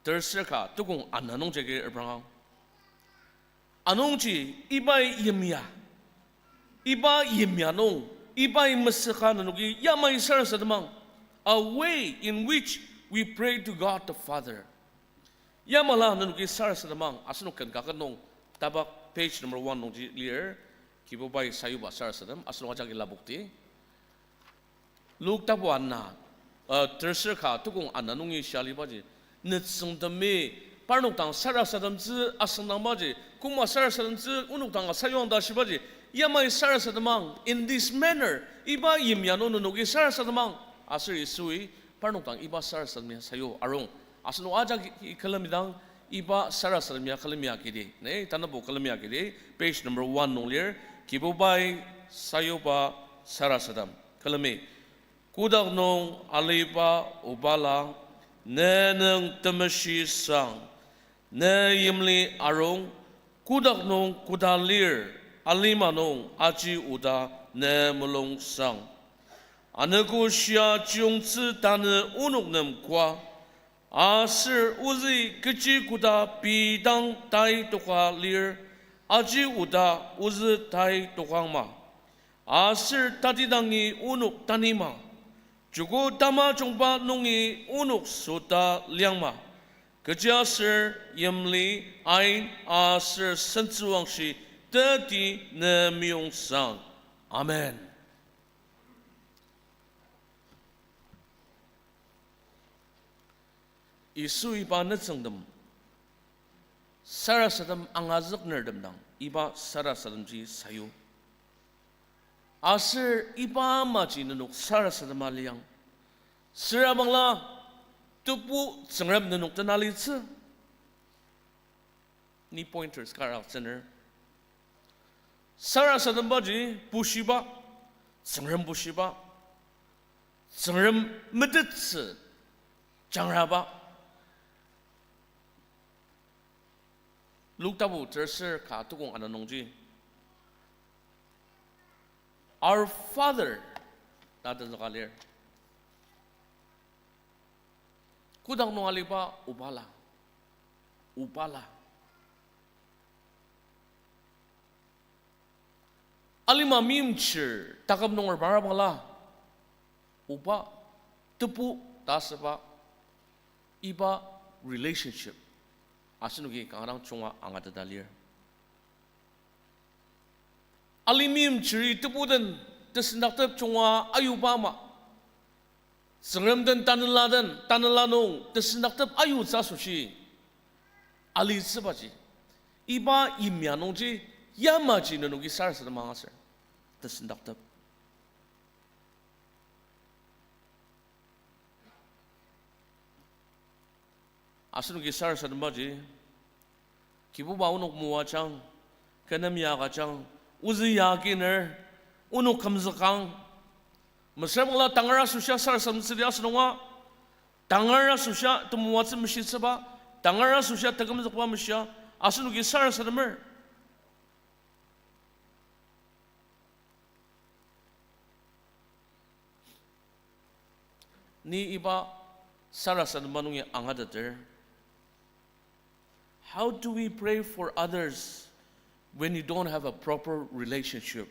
terser ka tukong ana nungji agi reprangang. Anungji ibai yimya, iba yimya nung, ibai mesüka nenoki yamai sarasademang, a way in which we pray to God the Father. Yamala nenoki sarasademang, asenok ken kaket nung, tabak page number one nungji lir, Kibubai sayuba sarasadem, asenok ajaki lapokti. Luk tapu ana, uh, terser ka tukong ana nungi shia alibaji, nütsüngtemi parnok dang sarasademtsü asüngdangbaji, koma sarasademtsü onok dang sayuang ta shibaji, yamai sarasademang, in this manner, iba yimya nung nenoki sarasademang, aser Yisui parnok dang iba sarasadem ya sayu arung. Asenok ajaki külemidang iba sarasadem ya külemi akidi. Ne, tanabu külemi akidi. Page number one nung lir. Kibubai sayuba sarasadem. Külemi. Kotak nung aliba Obala, ne nüng temeshi sang, ne yimli arung, kotak nung koda lir, alima nung aji oda ne mulung sang. Anogo shia chiyongtsü tanü onok nem koa, aser ozü kechi koda pei dang tai toka lir, aji oda ozü tai tokangma. Aser tatidangi onok tanima, joko tamajungba nungi onok sota liangma. Kechiaser yimli, ain aser sentsüwangshi teti ne meyong sang. Amen. Yisui pa nütsüngtem sarasadem angazüknertem dang iba sarasademji sayu. Aser iba amaji nenok sarasadema liang. Süra bangla Tebu Tsüngrem nenok den alitsü. Ni pointers kar agütsüner. Sarasadembaji bushiba, Tsüngrem bushiba, Tsüngrem metettsü jangraba. Luk tapu terser ka tukong ana nungji, Our Father, ta tenzüka lir. Kodang nung aliba obala, obala. Alima meimchir taküm nunger bangla, oba, tebu ta asüba, iba relationship asenoki kanga dang junga angateta lir. Alima meimchiri tebu den tesendaktep junga ayuba ama, Tsüngrem den tanela den, tanela nung tesendaktep ayutsü asoshi alitsübaji, iba yimya nungji yamaji nenoki sarasadema angaser, tesendaktep. Asenoki sarasadembaji, Kibuba onok moajang, kü nem ya agüjang, ozü ya aginer, onok kümzükang. Mesüra bangla tangar asoshia sarasademtsüdi asenunga, tangar asoshia temoatsü meshitsüba, tangar asoshia tekümzükba meshia, asenoki sarasademer. Ni iba sarasadema nungi angateter, how do we pray for others when you don't have a proper relationship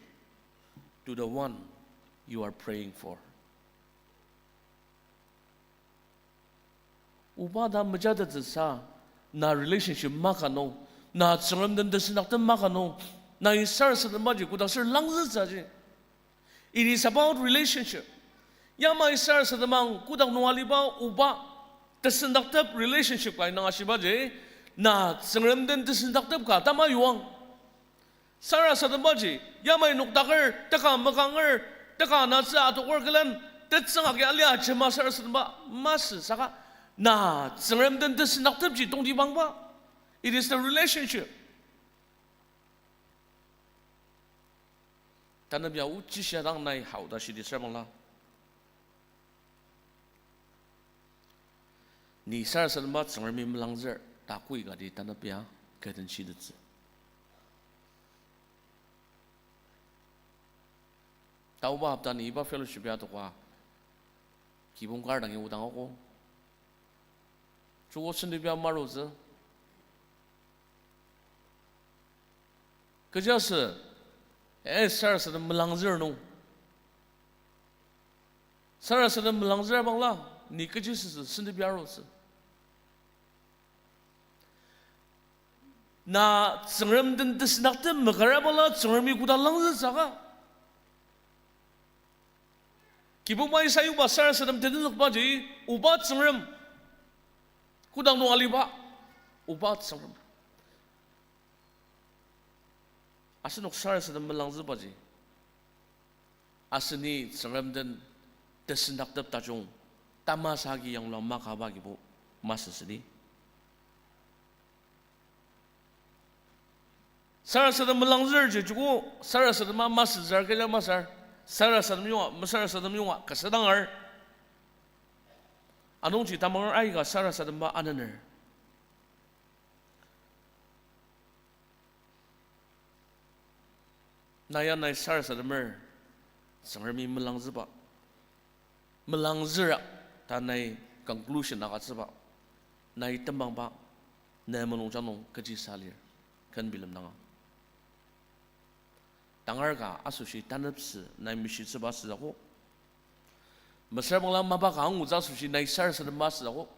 to the one you are praying for? Oba ta mejatettsüsa, na relationship maka nung, na Tsüngrem den tesendaktep maka nung, nai sarasadembaji kodaser langzütsüji. It is about relationship. Yamai sarasademang kodak nung aliba oba tesendaktep relationship ka inang ashibaji, na Tsüngrem den tesendaktep ka tama yuang. Sarasadembaji, yamai nokdaker, teka makanger, teka natsü adoker külen, tetsüng agi alia ajema sarasademba masü saka, na Tsüngrem den tesendaktepji tongtibangba. It is the relationship. Tanep ya ochi shia dang nai hao ta shidi süra bangla, ni sarasademba Tsüngremi melangzür ta kü kati tanep ya kü den shitettsü. Taoba hopta ni iba fellowship ya adoka kibong kar dangi odang ako. Joko sendibia marutsü. Kechiaser, eh, sarasadem melangzür nung, sarasadem melangzür bangla, ni kechi süsü sendibia arutsü. Na Tsüngrem den tesendaktep mekara bangla Tsüngremi koda langzütsü ka. Kibongbai sayuba sarasadem tenüzükbaji, oba Tsüngrem. Kodang nung aliba, oba Tsüngrem. Asenok sarasadem melangzübaji, aseni Tsüngrem den tesendaktep tajung tamasa agi yanglua makaba agibo masü südi. Sarasadem melangzürji joko sarasadema masüzür kecha masür, sarasadem yonga, mesarasadem yonga kasa dangar. Anungji tamanger aika sarasademba anener. Na ya nai sarasademer, Tsüngremi melangzüba, melangzüra ta nai conclusion agütsüba, nai tembangba, na mulungjang nung kechi sa lir, ken bilem danga. Tangar ka asoshi taneptsü nai mishitsüba asütsü akok. Mesüra bangla mapa ka angutsü asoshi nai sarasademba asütsü akok.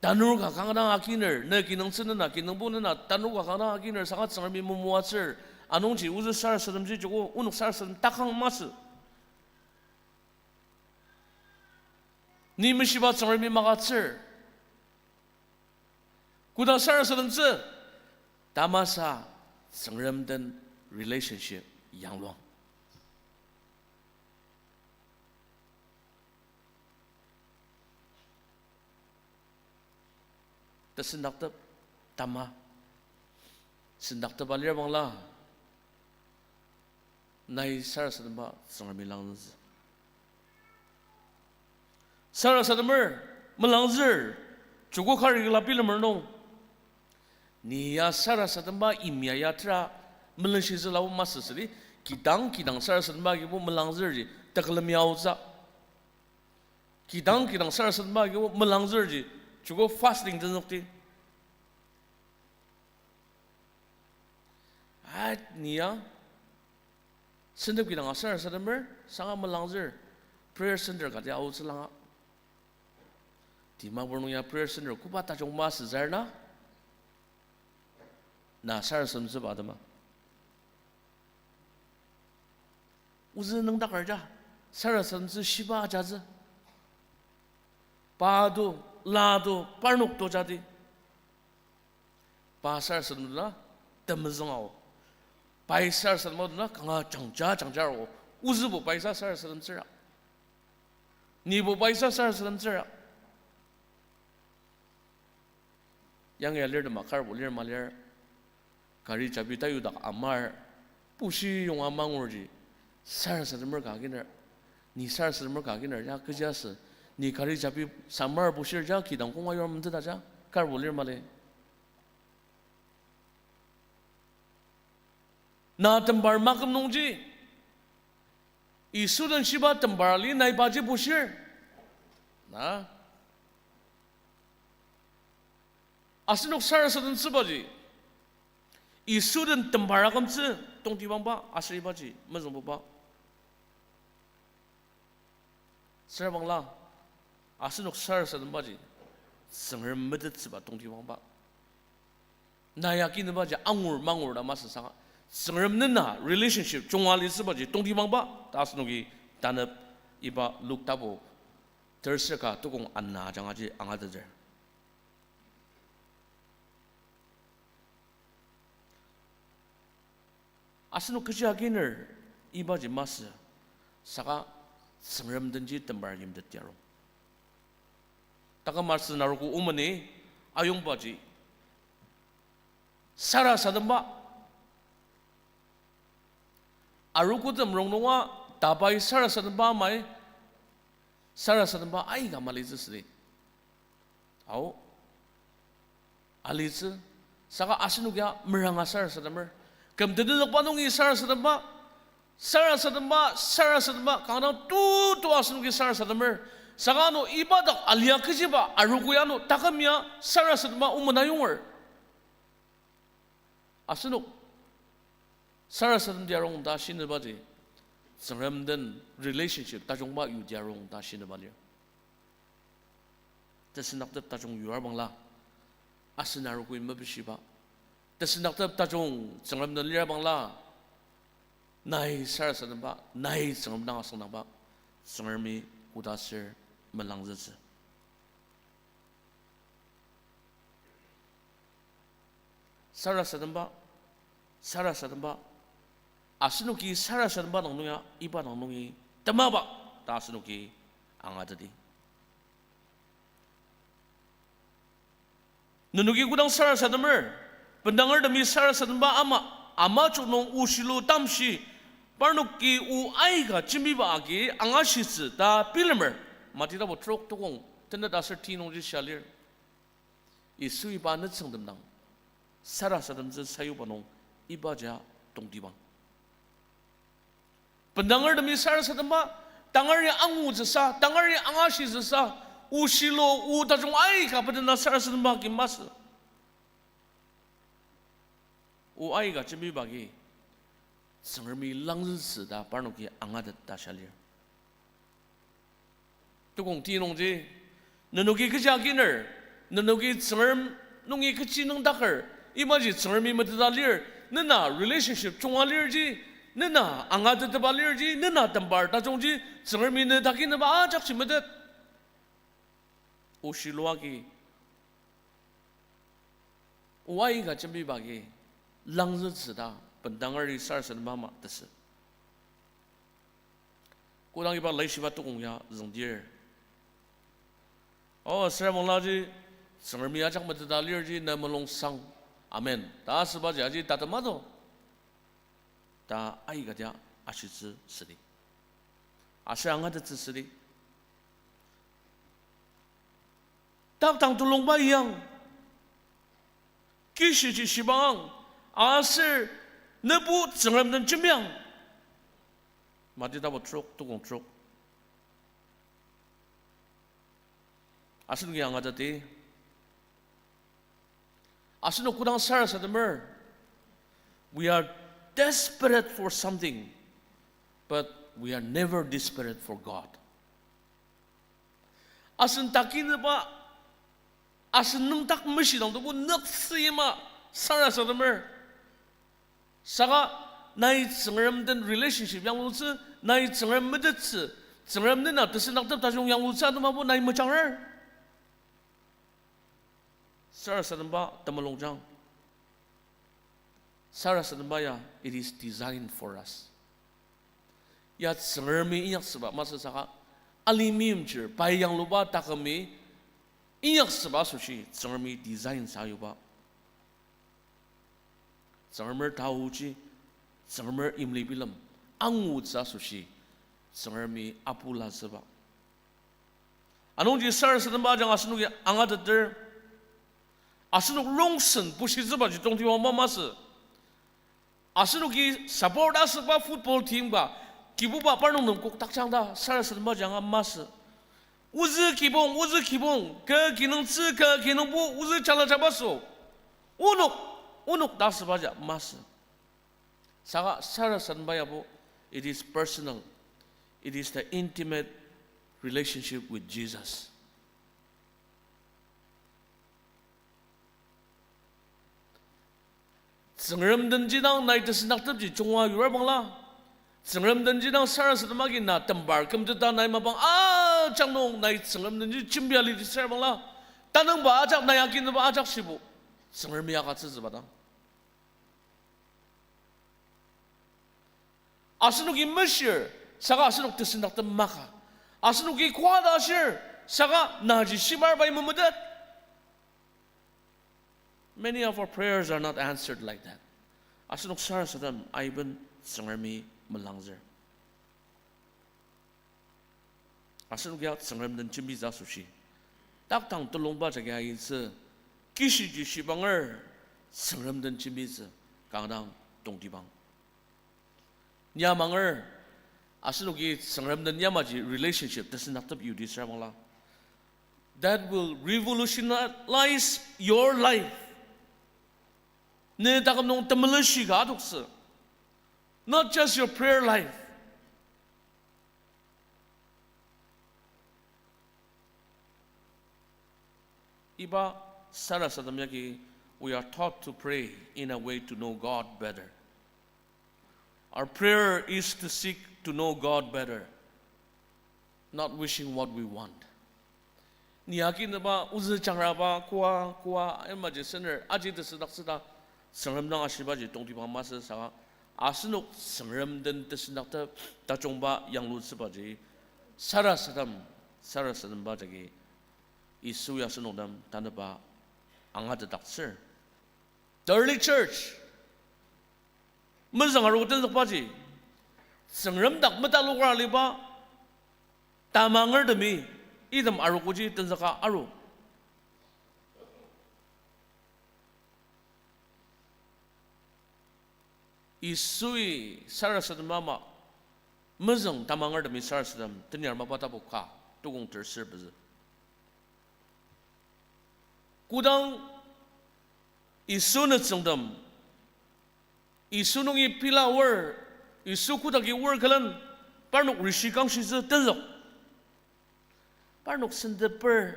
Tanur ka kanga dang akiner, ne kinungtsü nena, kinungpo nena, tanur ka kanga dang akiner, saka Tsüngremi momoatsür, anungji ozü sarasademji joko, onok sarasadem takang masü. Ni meshiba Tsüngremi magütsür. Koda sarasademtsü, tamasa Tsüngrem den relationship yangluang. Tesendaktep tama, sendaktep alir bangla, nai sarasademba Tsüngremi langzütsü. Sarasademer, melangzür, joko kari kila bilemer nung, ni ya sarasademba imya ya tera melenshitsüla o masü südi, kidang kidang sarasademba agibo melangzürji tekülem ya aotsü. Kidang kidang sarasademba agi o melangzürji, joko fasting tenzükdi. A, ni ya, sentep kidang sarasademer, saka melangzür, prayer center kati aotsü langa. Dimapur nung ya prayer center koba tajung masü zar na? Na sarasademtsüba atema. Ozü nüngdaker ja, sarasademtsü shiba ajatsü. Pa to, la to, parnok to jadi. Pa sarasadem na temezüng ao. Pai sarasadem na kanga jangja jangja ao. Ozübo paisa sarasademtsüra. Nibo paisa sarasademtsüra. Yangi alirtema karbo lir malir, kari chabi tayudak amar, pushi yonga mangurji, sarasademer ka aginer, ni sarasademer ka aginer, ya kechiasü, ni kari chabi samar pushir ja kidang konga yur menteta ja, karbo lir mali. Na tembar maküm nungji, Yisu den shiba tembar ali nai paji bushir. Na. Asenok sarasademtsübaji, Yisu den tembar akümtsü tongtibangba aser ibaji mezüngbuba. Sürbangla, asenok sarasadembaji, Tsüngrem metettsüba tongtibangba. Na ya kinubaji angur mangur ta masü saka, Tsüngrem nena relationship junga litsübaji tongtibangba ta asenoki tanep iba Luk tapu tersür ka tukong ana ajangaji angateter. Asenok kechi aginer ibaji masü, saka Tsüngrem denji tembar yimteti arung. Taküm asen arogo omeni ayongbaji sarasademba. Arogotem rongnunga tabai sarasademba amai, sarasademba aika malitsü südi. Ao, alitsü, saka asenok ya meranga sarasademer. Küm tenüzükba nungi sarasademba, sarasademba, sarasademba, kanga dang tutu asenoki sarasademer. Saka ano iba dak alia kechiba arogo ya ano taküm ya sarasademba omena yonger. Asenok sarasademdi arung ta shinübaji, Tsüngrem den relationship tajungba yudi arung ta shinüba lir. Tesendaktep tajung yuar bangla, asen arogoi mepishiba. Tesendaktep tajung Tsüngrem den lir bangla, nai sarasademba, nai Tsüngrem dang asüngdangba, Tsüngremi koda aser melangzütsü. Sarasademba, sarasademba, asenoki sarasademba dang nung ya, iba dang nungi temaba ta asenoki angateti. Nenoki kodang sarasademer, bendangertemi sarasademba ama, ama chok nung o shilo tamshi, parnoki o aika jembiba agi angashitsü ta bilemer. Mati tapu trok tukong tenet aser ti nungji shia lir. Yisu iba nütsüngtem dang sarasademtsü sayuba nung ibaji tongtibang. Bendangertemi sarasademba, tangari angutsüsa, tangari angashitsüsa, o shilo, o tajung aika bedena sarasademba agi masü. O aika jembiba agi, Tsüngremi langzütsü ta parnoki angatet ta shia lir. Tukong ti nungji, nenoki kechi aginer, nenoki Tsüngrem nungi kechi nüngdaker, ibaji Tsüngremi meteta lir, nena relationship junga lirji, nena angatetba lirji, nena tembar tajungji, Tsüngremi ne takineba ajakji metet. O shilo agi, o aika jembiba agi, langzütsü ta, bendangeri sarasademba ama tesü. Kodang iba laishiba tukong ya züngdir, o, süra munglaji, Tsüngremi ajak meteta lirji ne mulung sang. Amen ta asübaji aji tatema do ta aika dia ashitsü südi. Aser angatettsü südi. Taktang tulungba iang, kishiji shibangang, aser nebu Tsüngrem den jembiang. Mati tapu trok, tukong trok. Asenoki angateti. Asenok kodang sarasademer, we are desperate for something, but we are never desperate for God. Asen takinüba, asen nüngdak meshidang tobo nüktsü yima sarasademer. Saka nai Tsüngrem den relationship yanglutsü, nai Tsüngrem metettsü, Tsüngrem nena tesendaktep tajung yanglutsü atemabo nai mejanger. Sarasademba temulungjang. Sarasademba ya, it is designed for us. Ya Tsüngremi inyaksüba masü saka, alima meimchir, pai yangluba takümi inyaksüba asoshi Tsüngremi design sayuba. Tsüngremer taoji, Tsüngremer imli bilem angutsü asoshi Tsüngremi apulatsüba. Anungji sarasademba ajanga asenoki angateter, asenok rongsen bushitsübaji tongtibang ma masü. Asenoki support asüba football team ka, Kibuba parnok nem kokdakjang ta sarasadembaji anga masü. Ozü kibong, ozü kibong, kü kinungtsü, kü kinungpo, ozü jala jabaso. Onok, onok ta asübaji masü. Saka sarasademba yabo, it is personal. It is the intimate relationship with Jesus. Tsüngrem denji dang nai tesendaktepji junga yurbangla, Tsüngrem denji dang sarasadem agi na tembar kümteta nai mapang ajak nung nai Tsüngrem denji jembia litsürbangla, tanüngba ajak nai akinüba ajak shibo, Tsüngremi akatsütsüba dang. Asenoki meshir, saka asenok tesendaktem maka. Asenoki koda ashir, saka naji shimar pai memetet. Many of our prayers are not answered like that. Asenok sarasadem aiben Tsüngremi melangzür. Asenok ya Tsüngrem den jembitsü asoshi, taktang telongba jagi ayitsü, kishiji shibanger Tsüngrem den jembitsü kanga dang tongtibang. Ni amanger, asenoki Tsüngrem den yamaji relationship tesendaktep yuti süra bangla, that will revolutionize your life. Ne taküm nung temelenshi ka adoktsü. Not just your prayer life. Iba sarasadem yagi, we are taught to pray in a way to know God better. Our prayer is to seek to know God better, not wishing what we want. Ni akinüba, ozü jangraba, koa, koa, imaji sener, aji tesendaktsüta, Tsüngrem dang ashibaji tongtibang masü saka, asenok Tsüngrem den tesendaktep tajungba yanglutsübaji, sarasadem, sarasademba jagi, Yisu ya asenok nem tanüba angatetdaktsür. The early church, mezüng aru tenzükbaji, Tsüngrem dak metaloker aliba tamangertemi, item arogoji tenzüka aru. Yisui sarasadem ama, mezüng tamangertemi sarasadem, Tenyar Mapa tapu ka, tukong terser pezü. Kodang Yisu nütsüngtem, Yisu nungi pila aor, Yisu kodaki aor külen, parnok rishi kangshitsü tenzük. Parnok senteper,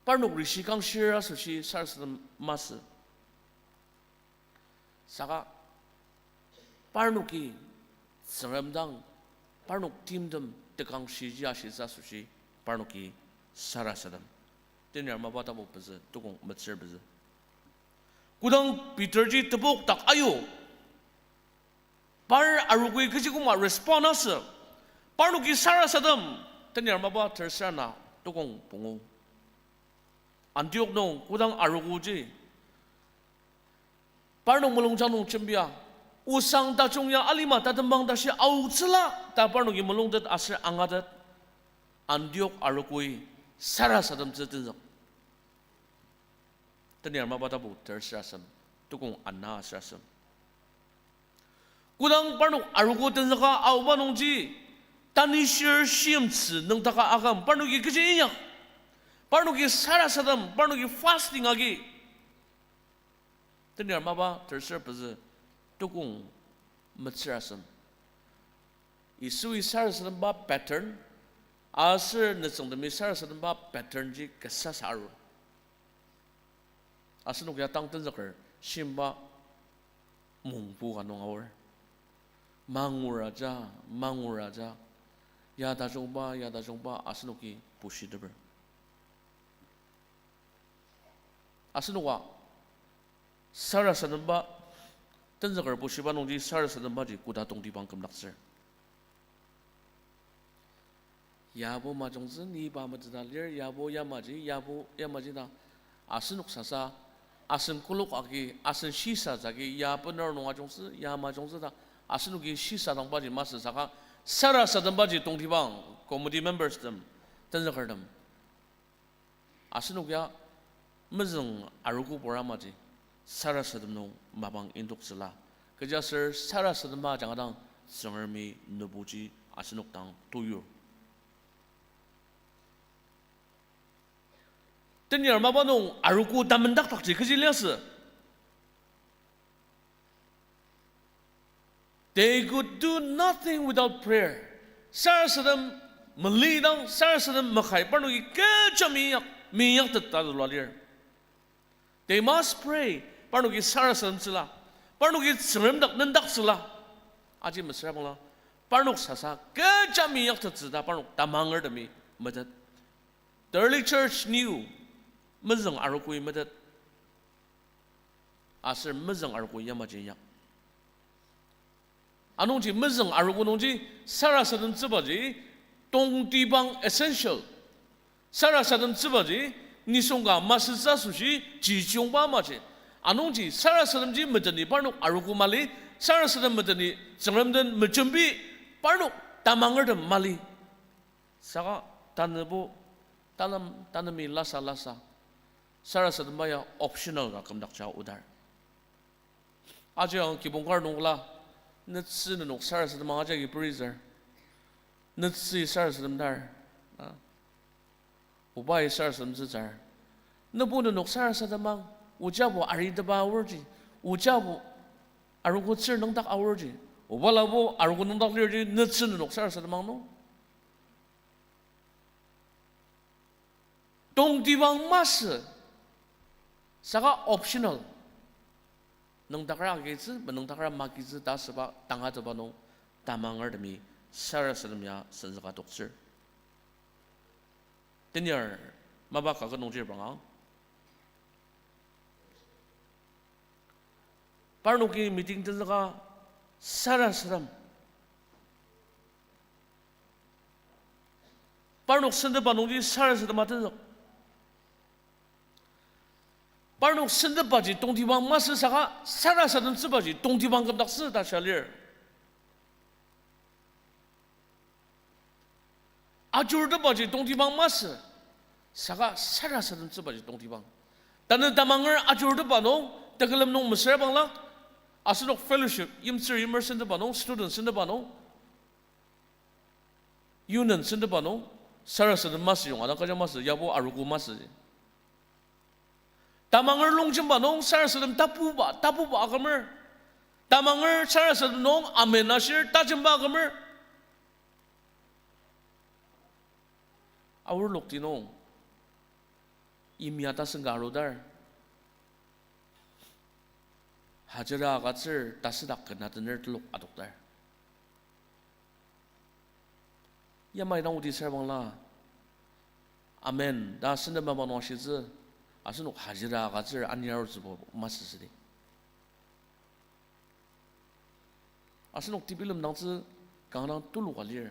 parnok rishi kangshir asoshi sarasadem masü. Saka parnoki Tsüngrem dang, parnok timtem tekangshiji ashitsü asoshi parnoki sarasadem. Tenyar Mapa tapu pezü, tukong metsür pezü. Kodang Peterji tepok dak ayu, par arogoi kechi koma respond asü, parnoki sarasadem, Tenyar Mapa tersür ana tukong pungu. Antiok nung kodang arogoji parnok mulungjang nung jembia, osang tajung ya alima tatembang tashi aotsüla ta parnoki mulungtet aser angatet, Antiok arogoi sarasademtsü tenzük. Tenyar Mapa tapu tersür asem, tukong ana aser asem. Kodang parnok arogo tenzüka aoba nungji, Tanishir shimtsü nüngdaka aküm parnoki kechi inyak. Parnoki sarasadem, parnoki fasting agi. Tenyar mapa terser pezü tukong metsürasem. Yisui sarasademba pattern, aser nütsüngtemi sarasademba pattern ji kasa sa aru. Asenok ya tang tenzüker shimba mongpu ka nung aor. Mangura ja, mangura ja. Ya tajungba, ya tajungba asenoki pushiteper. Asenoka sarasademba, tenzüker pushiba nungji sarasadembaji koda tongtibang kümdaktsür. Yabo majungtsü, ni iba meteta lir, yabo yamaji, yabo yamaji ta. Asenok sasa, asen kolok agi, asen shisa jagi, ya bener nung ajungtsü, ya majungtsü ta. Asenoki shisadangbaji masü saka, sarasadembaji tongtibang, committee members tem, tenzükertem. Asenok ya mezüng arogo pur amaji, sarasadem nung mapang indoktsüla. Kechiaser sarasadema ajanga dang Tsüngremi nübuji asenok dang toyur. Tenyar mapa nung arogo tamendakdakji kechi liasü. They could do nothing without prayer. Sarasadem melidang, sarasadem makai, parnoki kecha minyak, minyak teta zülua lir. They must pray. Parnoki sarasademtsüla. Parnoki Tsüngrem dak nendaktsüla. Aji mesüra bangla. Parnok sasa kecha minyak tettsü ta parnok tamangertemi metet. The early church knew mezüng arogoi metet. Aser mezüng arogo yamaji inyak. Anungji mezüng arogo nungji sarasademtsübaji tongtibang essential. Sarasademtsübaji nisung ka masütsü asoshi jijungba amaji. Anungji sarasademji meteni parnok arogo mali, sarasadem meteni Tsüngrem den mejembi parnok tamangertem mali. Saka tanübo, tanüm, tanümi lasa lasa. Sarasademba ya optional ka kümdakja odar. Aji ang kibong kar nungla, netsü nenok sarasademang ajagi perizar. Netsü sarasademdar. A. Obai sarasademtsütsür. Nübo nenok sarasademang, ojabo aritepa aorji, ojabo arogo tsür nüngdak aorji, obalabo arogo nüngdak lirji, netsü nenok sarasademang nung. Tongtibang masü, saka optional. Nüngdakra agitsü, menüngdakra magitsü ta asüba tangatetba nung tamangertemi sarasadem ya senzüka toktsür. Tenyar mapa kaket nungji banga. Parnoki meeting tenzüka sarasadem. Parnok sentepa nungji sarasadema tenzük. Parnok sentepaji tongtibang masü saka sarasademtsübaji tongtibang kümdaktsü ta shia lir. Ajurtepaji tongtibang masü, saka sarasademtsübaji tongtibang. Tanü tamanger ajurtepa nung, tekülem nung mesüra bangla, asenok fellowship, yimtsür yimer sentepa nung, student sentepa nung, union sentepa nung, sarasadem masü yong, adang kaja masü, yabo arogo masü. Tamanger longjemba nung sarasadem tapuba, tapuba akümer. Tamanger sarasadem nung amen ashir tajemba akümer. Aor lokti nung yimya tasen ka arudar. Hajira agütsür tasüdak ken atener telok adokdar. Yamai dang odi sür bangla, amen ta sentep mapa nung ashitsü, asenok hajira agütsür ani arutsübo masü südi. Asenok tebilem dangtsü kanga dang tuluka lir.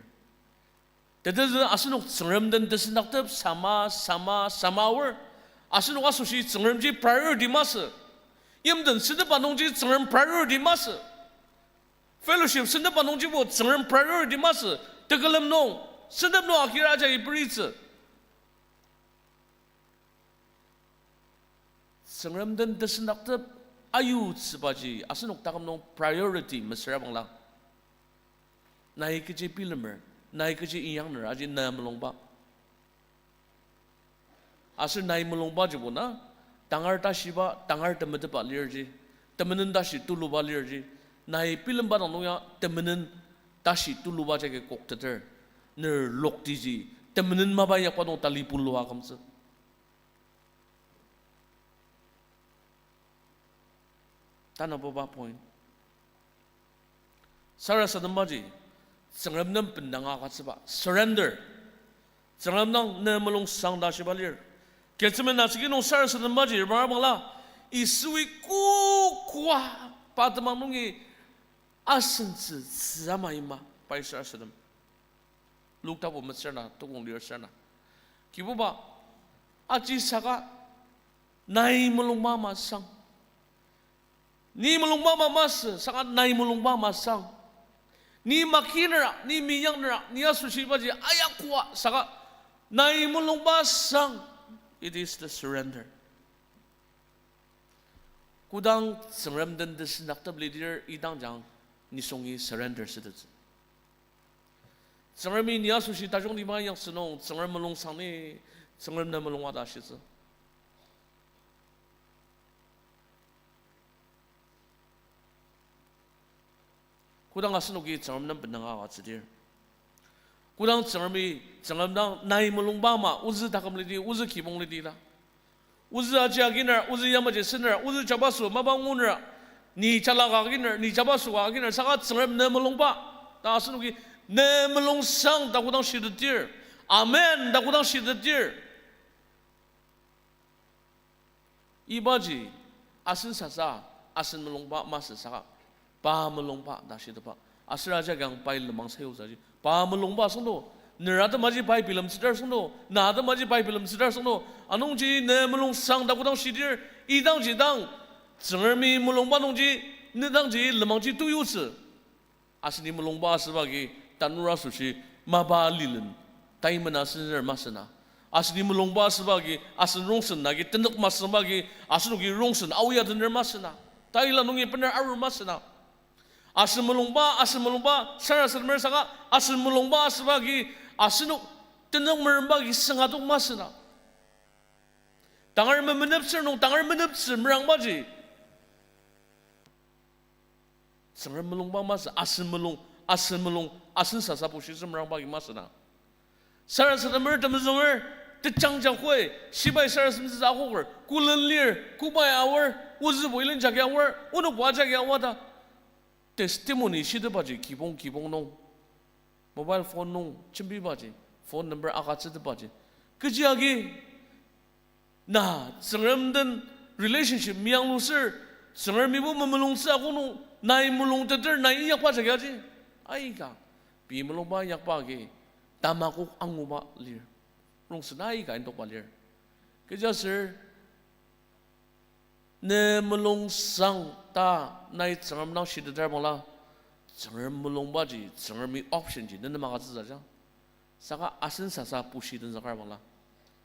Tetezü asenok Tsüngrem den tesendaktep sama, sama, sama aor. Asenok asoshi Tsüngremji priority masü. Yimden sentepa nungji Tsüngrem priority masü. Fellowship sentepa nungjibo Tsüngrem priority masü. Tekülem nung, sentep nung akira jagi peritsü. Tsüngrem den tesendaktep ayutsübaji asenok taküm nung priority mesüra bangla. Nai kechi bilemer, nai kechi inyakner aji na mulungba. Aser nai mulungbajibo na, tangar tashiba, tangar temetetba lirji, temenen tashi tuluba lirji, nai bilemba dang nung ya temenen tashi tuluba jagi kokteter, ner loktiji, temenen mapa inyakba nung talipulua akümtsü. Tanabuba point. Sarasadembaji, Tsüngrem nem bendanga agütsüba, surrender. Tsüngrem dang ne mulungsang ta shiba lir. Ketsemen atsüki nung sarasadembaji, repranga bangla, Yisui kokoa pa temang nungi asentsü tzü ama ima, pai sarasadem. Luk tapu metsür na, tukong lir sür na. Kibuba, aji saka nai mulungba ama sang. Ni mulungba ama masü, saka nai mulungba ama sang. Ni makinera, ni miyaknera, ni asoshibaji ayakua, saka nai mulungba sang. It is the surrender. Kodang Tsüngrem den tesüngdaktep lidir idangji dang nisungi surrender sütettsü. Tsüngremi ni asoshi tajungtiba inyaktsü nung, Tsüngrem mulungsang ni, Tsüngrem ne mulunga ta ashitsü. Kodang asenoki Tsüngrem nem bendanga agütsüdir, kodang Tsüngremi, Tsüngrem dang nai mulungba ama ozü taküm lidi, ozü kibong lidi ta, ozü aji aginer, ozü yamaji sener, ozü jabaso mapa ngunera, ni jalaka aginer, ni jabaso ka aginer, saka Tsüngrem ne mulungba ta asenoki ne mulungsang ta kodang shitetdir, amen ta kodang shitetdir, ibaji asen sasa, asen mulungba masü saka, pa mulungba ta shiteba. Aser ajak yang pai lenmang sayutsüji, pa mulungba asüngdo, ner atemaji pai bilemtsüdar asüngdo, na atemaji pai bilemtsüdar asüngdo, anungji ne mulungsang ta kodang shidir, idangji dang, Tsüngremi mulungba nungji, ne dangji lenmangji tuyutsü. Aseni mulungba asüba agi tanur asoshi mapa lilen, tai mena asener masü na. Aseni mulungba asüba agi asen rongsen agi tenük masüba agi asenoki rongsen aoa tener masü na. Taila nungi bener arur masü na. Asen mulungba, asen mulungba sarasademer saka asen mulungba asüba agi asenok tenük meremba agi süngadok masü na. Tangar memeneptsür nung tangar meneptsü merangbaji Tsüngrem mulungba masü, asen mulung, asen mulung, asen sasa pushitsü merangba agi masü na. Sarasademer temezünger, tejangjakoi, shibai sarasademtsü akoker, kolen lir, kobai aor, ozübo ilen jagi aor, onokba jagi aoa ta testimony shitepaji kibong kibong nung, mobile phone nung jembibaji, phone number agütsütepaji, kechi agi na Tsüngrem den relationship meyangluser, Tsüngremibo memulungtsü akok nung nai mulungteter nai inyakba jagi aji. Aika, pei mulungba inyakba agi tamakok anguba lir. Rongsen aika indokba lir. Kechiaser ne mulungsang ta nai Tsüngrem dang shiteter bangla, Tsüngrem mulungbaji, Tsüngremi option ji nenem agütsütsü ja. Saka asen sasa pushi tenzüker bangla,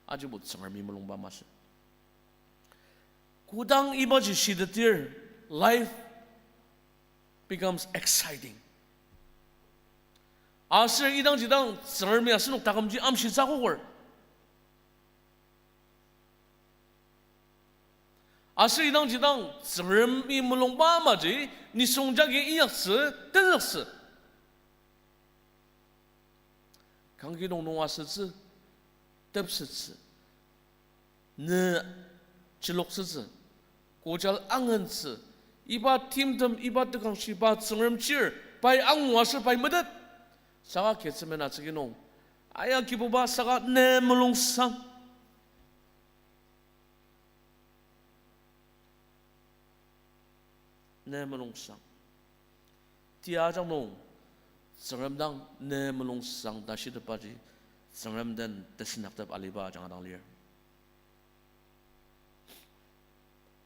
ajibo Tsüngremi mulungba masü. Kodang ibaji shiteter, life becomes exciting. Aser idangji dang Tsüngremi asenok takümji amshitsü akoker. Aser idangji dang Tsüngremi mulungba amaji nisung jagi inyaktsü, tenzüktsü. Kangki nung nung asütsü, tepsettsü, ne chiloktsütsü, kojal angentsü, iba timtem, iba tekangshi, pa Tsüngrem chir, pai angu aser pai metet. Saka Ketsemane atsüki nung, aya Kibuba, saka ne mulungsang. Ne mulungsang. Tia ajak nung, Tsüngrem dang ne mulungsang ta shitepaji, Tsüngrem den tesendaktep aliba ajanga dang lir.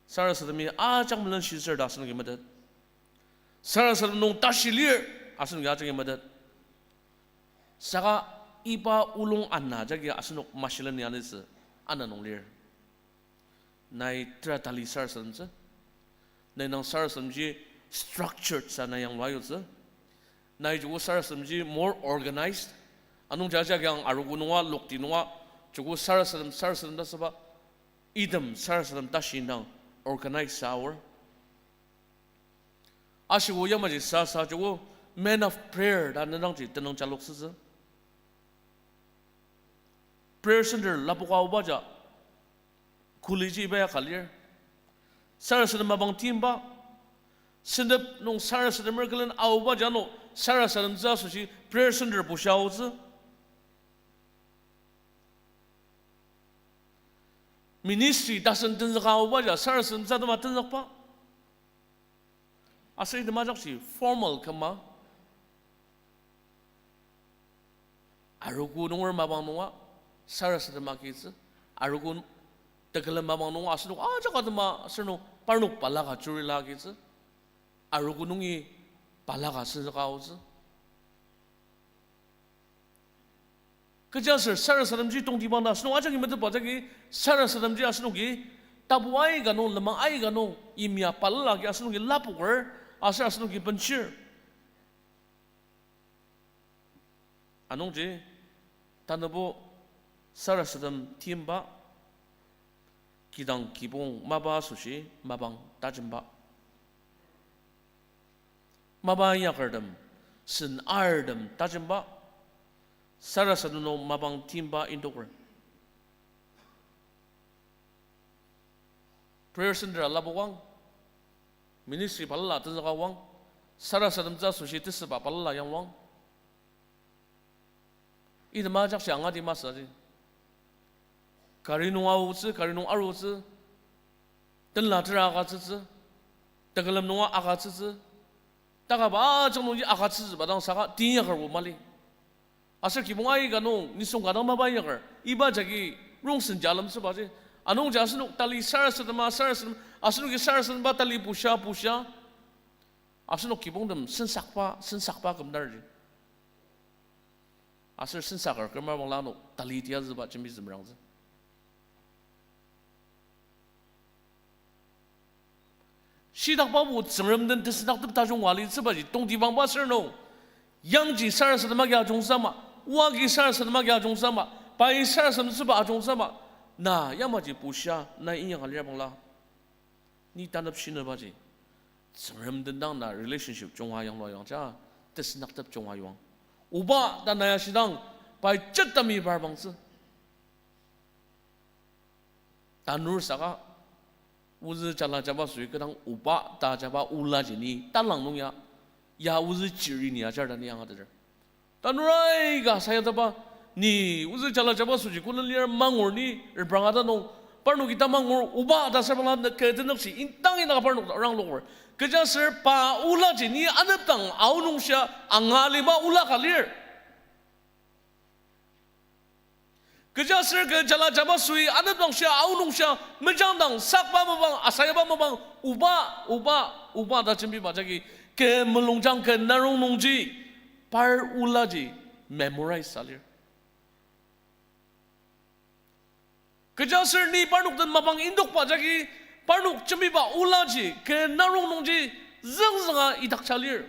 Sarasademi ajak melenshitsür ta asenoki metet. Sarasadem nung tashi lir, asenoki ajaki metet. Saka iba olung ana jagi asenok mashileni anitsü ana nung lir. Nai tera tali sarasademtsü. Nai nang sarasademji structured sa nai yanglua yutsü. Nai joko sarasademji more organized. Anungji ajak yang arogo nunga, lokti nunga, Joko sarasadem, sarasadem ta süba, item sarasadem tashi indang organize sa aor. Ashiko yamaji sasa joko man of prayer ta nendangji tenüng jalok sütsü. Prayer center lapoka aoba ja, college iba ya ka lir. Sarasadem mapang timba, sentep nung sarasademer külen aoba ja ano sarasademtsü asoshi prayer center bushia aotsü. Ministry tasen tenzüka aoba ja sarasademtsü atema tenzükba. Aser item ajakji formal küma. Arogo nunger mapang nunga sarasadem agitsü. Arogo tekülem mapang nunga asenok ajak atema aser nung parnok balaka jurila agitsü. Arogo nungi balaka senzüka aotsü. Kechiaser sarasademji tongtibang ta asenok ajaki metetba jagi sarasademji asenoki tapu aika nung, lenmang aika nung yimya balala agi asenoki lapoker aser asenoki benshir. Anungji, tanübo sarasadem timba, kidang kibong mapa asoshi mapang tajemba. Mapa inyakertem, sen artem tajemba, sarasadem nung mapang timba indoker. Prayer center alapoang, ministry balala tenzüka oang, sarasademtsü asoshi tesüba balala yangluang. Item ajakji angati masü aji. Kari nung aotsü, kari nung arutsü, tenla tera agütsütsü, tekülem nunga agütsütsü, takaba ajak nungji agütsütsüba dang saka teinyakerbo mali. Aser kibong aika nung nisung ka dang mapa inyaker, iba jagi rongsen ja lemtsübaji. Anungji asenok tali sarasadema, sarasadem, asenoki sarasademba tali bushia, bushia. Asenok kibongtem sensakba, sensakba kümdarji. Aser sensaker kümar bangla ano tali tiazüba jembitsü merangtsü. Shidakbabo Tsüngrem den tesendaktep tajung oa litsübaji tongtibangba aser nung, yangji sarasadem agi ajungtsü ama, oa agi sarasadem agi ajungtsü ama, pai sarasademtsüba ajungtsü ama, na yamaji bushia, na inyaka lir bangla, ni tanep shinübaji Tsüngrem den dang na relationship junga yanglua yangja, tesendaktep junga yuang. Oba ta na ya shidang, pai chetami par bangtsü. Tanur saka, ozü jala jaba süi kü dang oba ta jaba olaji ni talang nung ya, ya ozü chiri ni ajar ta ni angateter. Tanur aika sayataba, ni ozü jala jaba süji kolen lir mangur ni repranga ta nung, parnoki tamangur oba ta sabangla ne kü tenükji indang indang parnok rangloker. Kechiaser pa olaji ni anepdang aonungshia angaliba ola ka lir. Kechiaser kü jala jaba süi anepdangshia aonungshia mejangdang sakba mapang, asayaba mapang, oba, oba, oba ta jembiba jagi kü mulungjang kü narong nungji par olaji memorize sa lir. Kechiaser ni parnok den mapang indokba jagi parnok jembiba olaji kü narong nungji züngzünga idakja lir.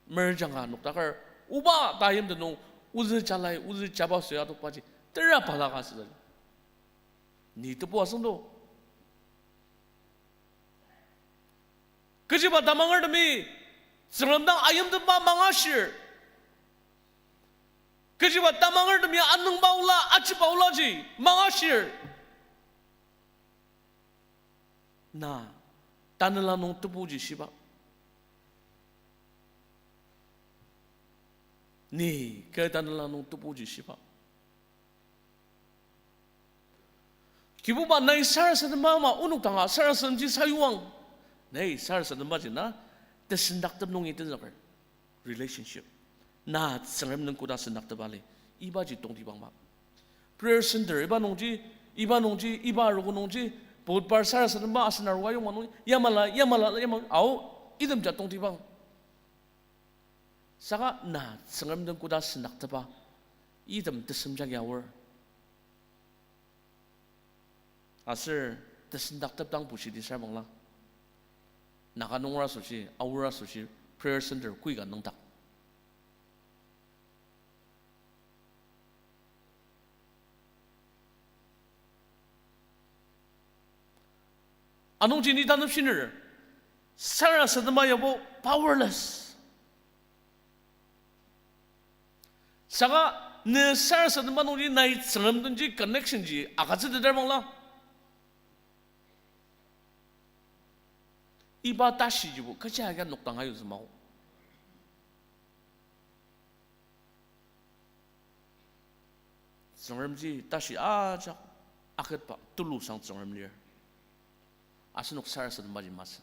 Merjanga nokdaker oba ta yimten nung ozü jalai ozü jaba süi adokbaji tera balaka südi. Ni tebu asüngdo. Kechiba tamangertemi Tsüngrem dang ayimtenba mangashir. Kechiba tamangertemi anüngba ola, achiba olaji mangashir. Na tanela nung tebuji shiba. Ni kü tanela nung tebuji shiba. Kibuba nai sarasademba ama onok danga sarasademji sayuang. Nai sarasadembaji na tesendaktep nungi tenzüker. Relationship. Na Tsüngrem den koda sendaktepa li. Ibaji tongtibangba. Prayer center iba nungji, iba nungji, iba arogo nungji, Budbar sarasademba asen arogo ayongba nungji, yamala, yamala, yamala, ao, itemja tongtibang. Saka na Tsüngrem den koda sendaktepa, item tesem jagi aor. Aser tesendaktep dang bushidi sarbangla. Naga nunger asoshi, aor asoshi, prayer center koi ka nüngdak. Anungji ni tanepshiner, sarasadema yabo powerless. Saka ne sarasadema nungji nai Tsüngrem denji connection ji agütsüteter bangla, iba tashijibo kecha agi nokdang ayutsü mao. Tsüngremji tashi ajak aketba tulusang Tsüngrem lir. Asenok sarasademaji masü.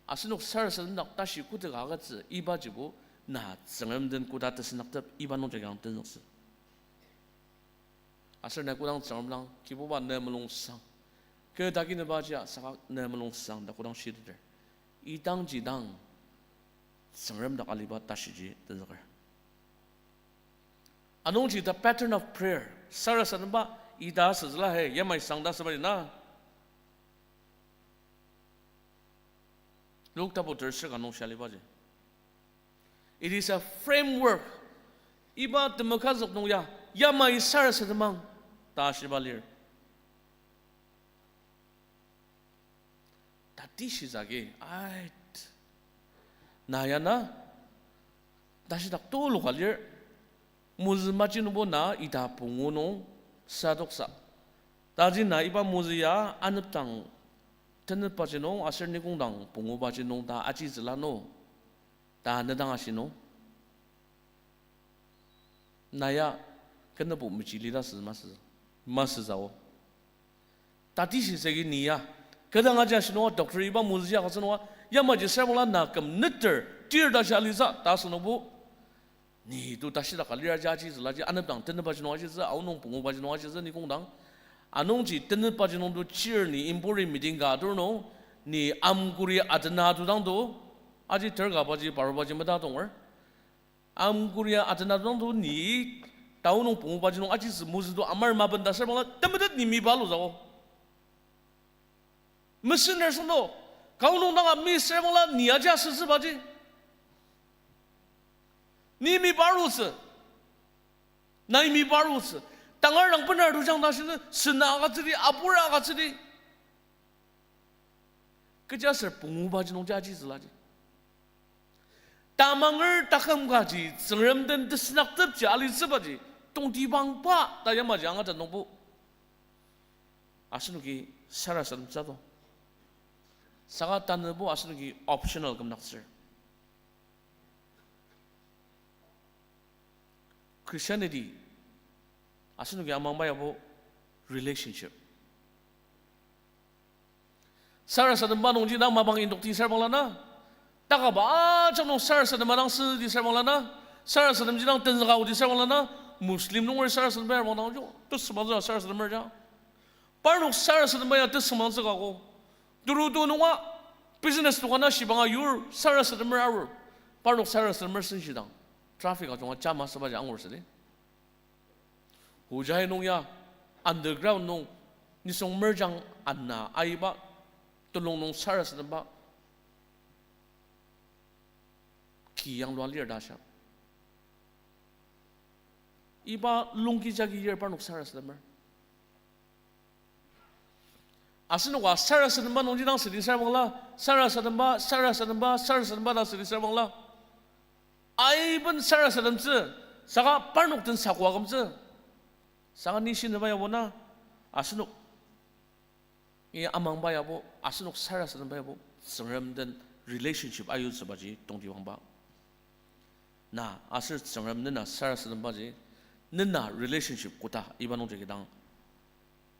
Asenok sarasadem dak tashi koteka agütsü ibajibo na Tsüngrem den koda tesünaktep iba nungjagi ang tenzüktsü. Aser na kodang Tsüngrem dang, Kibuba ne mulungsang. Kü daki nüba jia saka ne mulungsang ta kodang shiteter, idangji dang Tsüngrem dak aliba tashiji tenzüker. Anungji the pattern of prayer. Sarasademba ita asütsüla he, yamai sangta asüba ji na. Luk tapu terser ka nung shia alibaji. It is a framework. Iba temekazük nung ya, yamai sarasademang ta ashiba lir. Tatishizagi, ait. Na ya na, tashidak tuluka lir, mozü maji nungbo na ita pungu nung sadoksa. Taji na iba mozü ya anepdang tenetbaji nung aser nikongdang pungubaji nung ta ajitsüla no, ta nedang ashi no. Na ya, kenübo mechilita sü masü, masütsü o. Tatishitsüki ni ya, kü dang aji ashi nunga doctor iba mozü ya agütsü nunga, yamaji serbangla na küm neter, tir ta shia alitsü ta asü nungbo, ni to tashidak ka lir aji ajitsüla ji, anepdang tenetbaji nung ajitsü, aonung pungubaji nung ajitsü, nikongdang. Anungji tenetbaji nung to chir ni impuri meeting ka atur nung, ni amkuri atena atudang to, aji ter kabaji, parubaji meta tonger. Amkuri atena atudang to ni, taonung pungubaji nung ajitsü mozü to amar maben ta serbangla, temetet ni miba alutsü o. Mesüner süngdo, kaonung danga mi serbangla ni aji asütsübaji. Ni miba arutsü. Nai miba arutsü. Tangar dang bener tujang ta shitsü, süna agütsüdi, apur agütsüdi. Kechiaser pungubaji nungji ajitsülaji. Tamanger taküm kaji Tsüngrem den tesünaktepji alitsübaji, tongtibangba ta yamaji angata nungbo, asenoki sarasademtsü to. Saka tanübo asenoki optional kümdaktsür. Christianity, asenoki amangba yabo relationship. Sarasademba nungji dang mapang indokti serbangla na, takaba ajak nung sarasademba dang südi serbangla na, sarasademji dang tenzüka odi serbangla na, Muslim nunger sarasademba ya bang dang jo, tesüngmangtsü sarasademer ja. Parnok sarasademba ya tesüngmangtsü kako. Turutu nunga business tokana shibanga yur sarasademer arur. Parnok sarasademer senshidang traffic ajunga jam asübaji angur südi. Ojai nung ya underground nung nisung merjang ana aiba telung nung sarasademba ki yanglua lir ta shia. Iba lungki jagi yir parnok sarasademer. Asenoka sarasademba nungji dang südi serbangla, sarasademba, sarasademba, sarasademba ta südi serbangla, aiben sarasademtsü, saka parnok den sakua kümtsü. Saka ni shineba yabo na, asenok i amangba yabo, asenok sarasademba yabo, Tsüngrem den relationship ayutsübaji tongtibangba. Na aser Tsüngrem nena sarasadembaji, nena relationship koda iba nungji kidang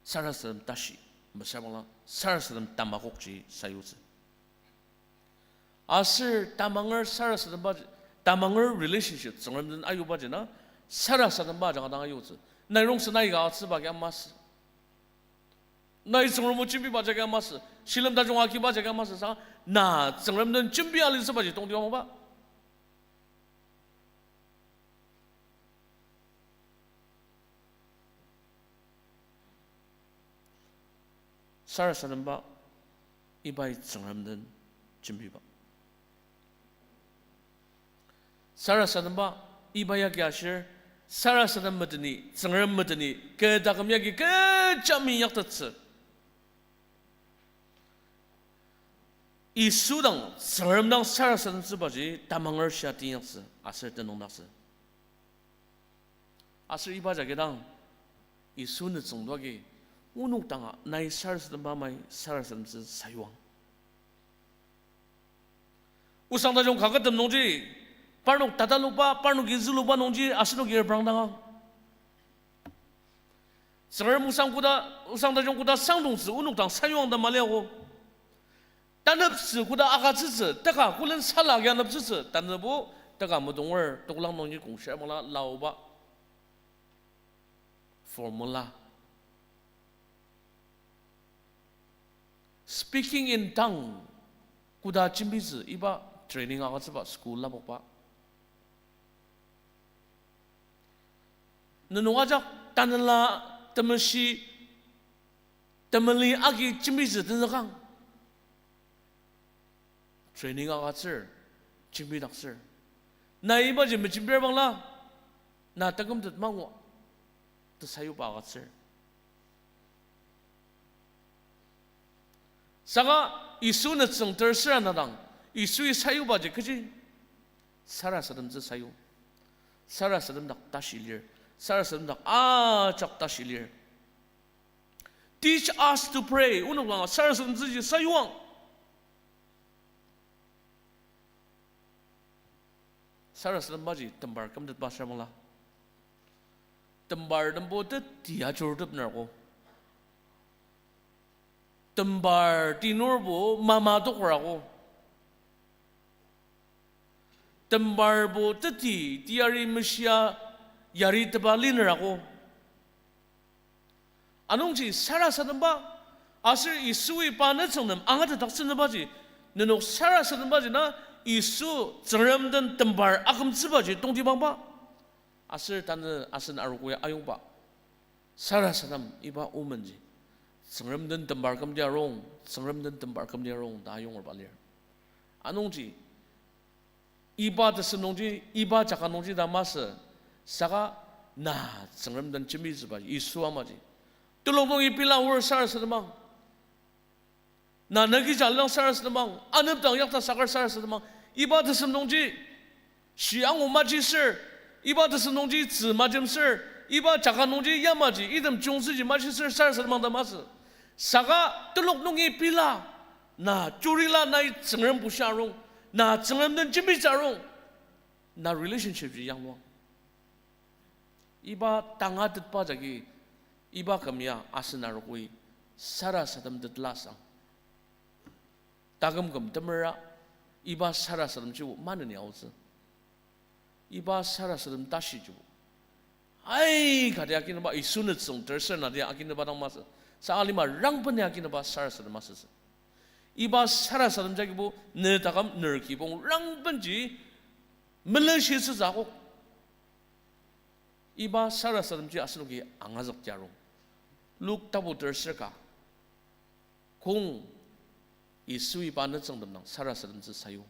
sarasadem tashi mesüra bangla sarasadem tamakokji sayutsü. Aser tamanger sarasademba, tamanger relationship Tsüngrem den ayubaji na sarasademba ajanga dang ayutsü. Nai rongsen aika atsüba agi masü. Nai Tsüngrem o jembiba jagi masü. Shilem tajung agiba jagi masü. Saka na Tsüngrem den jembi alitsübaji tongtibangba. Sarasademba, ibai Tsüngrem den jembiba. Sarasademba, iba yagi ashir, Sarasadem meteni, Tsüngrem meteni, kü taküm yagi kecha minyaktettsü. Yisu dang, Tsüngrem dang sarasademtsübaji tamanger shia teinyaktsü, aser tenüngdaktsü. Aser iba jagi dang, Yisu nütsüngdoagi, onok danga nai sarasademba mai sarasademtsü sayuang. Osang tajung kakatem nungji, parnok tatalokba, parnoki züluba nungji asenoki reprangdangang. Tsüngrem osang koda, osang tajung koda sangdongtsü onok dang sayuang ta maliago. Taneptsü koda agütsütsü, teka kolen sala agi aneptsütsü, tanübo teka medonger toklang nungji kongshir mala laoba formula. Speaking in tongue koda jembitsü iba training agütsüba school lapokba. Nenok ajak tanela temeshi temeli agi jembitsü tenzükang. Training agütsür, jembidaktsür. Na ibaji mejembir bangla, na takümtet mangu, tesayuba agütsür. Saka Yisu nütsüng tersür anadang, Yisui sayubaji kechi, sarasademtsü sayu. Sarasadem dak tashi lir, sarasadem dak ajak tashi lir. Teach us to pray. Onok dang sarasademtsüji sayuang. Sarasadembaji tembar kümtetba sür bangla, tembar tembo teti ajurtep nürogo. Tembar tinurbo mama tokorago. Tembarbo teti teyari meshia yaritepa linerago. Anungji sarasademba, aser Yisui pa nütsüng nem angatetdaktsünübaji, nenok sarasadembaji na Yisu Tsüngrem den tembar akümtsübaji tongtibangba. Aser tanü asen arogo ya ayongba, sarasadem iba omenji Tsüngrem den tembar kümdi arung, Tsüngrem den tembar kümdi arung ta ayongerba lir. Anungji iba tesem nungji, iba jaka nungji ta masü, saka na Tsüngrem den jembitsüba Yisu amaji telok nungi pila aor sarasademang. Na nagi jalang sarasademang, anepdang yakta sakar sarasademang. Iba tesem nungji shi angu majisür, iba tesem nungji tzü majemsür, iba jaka nungji yamaji item chiyungtsüji majisür sarasademang ta masü. Saka telok nungi pila, na jurila nai Tsüngrem bushia arung, na Tsüngrem den jembitsü arung, na relationship ji yangluang. Iba tangatetba jagi, iba küm ya asen arogoi sarasademtetla sang. Taküm küm temera, iba sarasademjibo maneni aotsü. Iba sarasadem tashijibo aikati akinüba, Yisu nütsüng tersür nati akinüba dang masü. Saka lima rangpeni akinüba sarasadem asütsü. Iba sarasadem jagibo ne taküm ner kibong rangpenji meleshitsütsü akok. Iba sarasademji asenoki angazükti arung. Luk tapu tersür ka, kong Yisu iba nütsüngtem dang sarasademtsü sayu.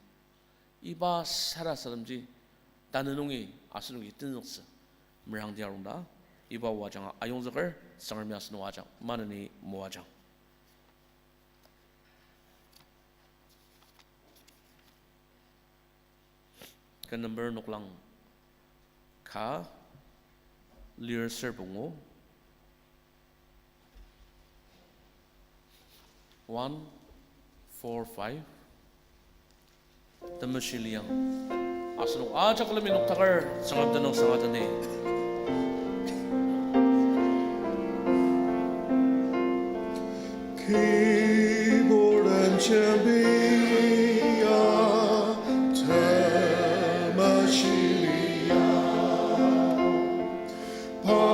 Iba sarasademji tanü nungi asenoki tenzüktsü merangdi arung ta, iba o ajanga ayongzüker, Tsüngremi asenok ajak maneni moajang. Ken number noklang ka lir ser pungu. One, four, five. Temeshi liang. Asenok ajak külemi noktaker Tsüngrem tenüng sanga teni. Kibur den jembia, temeshi liang. Pa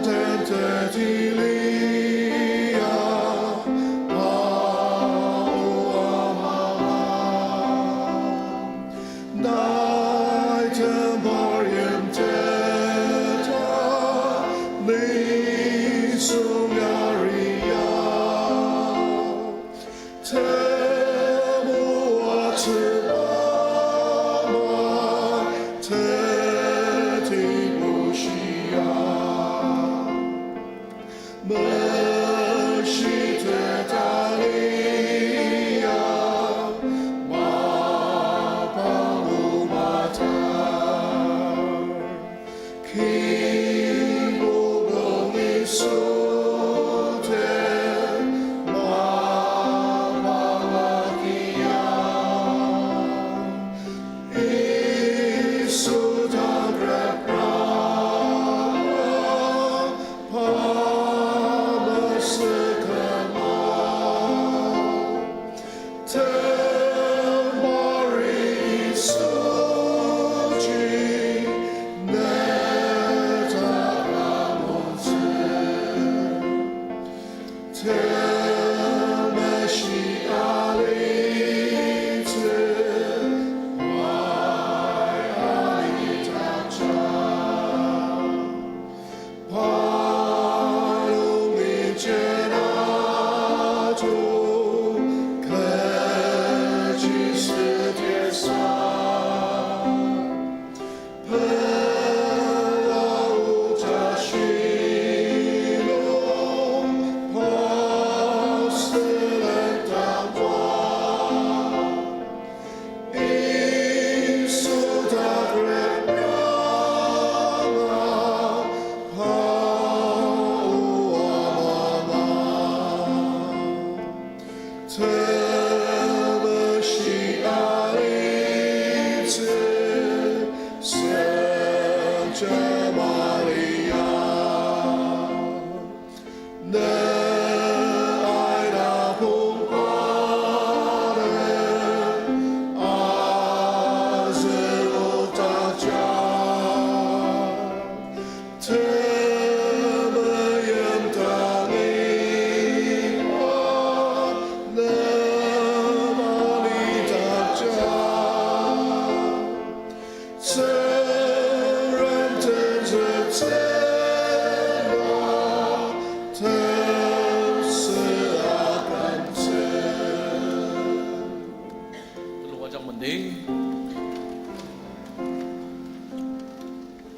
den teti lia, pa o ama. Nai tembar yimteta, nisung yaria. Temoatsüba ma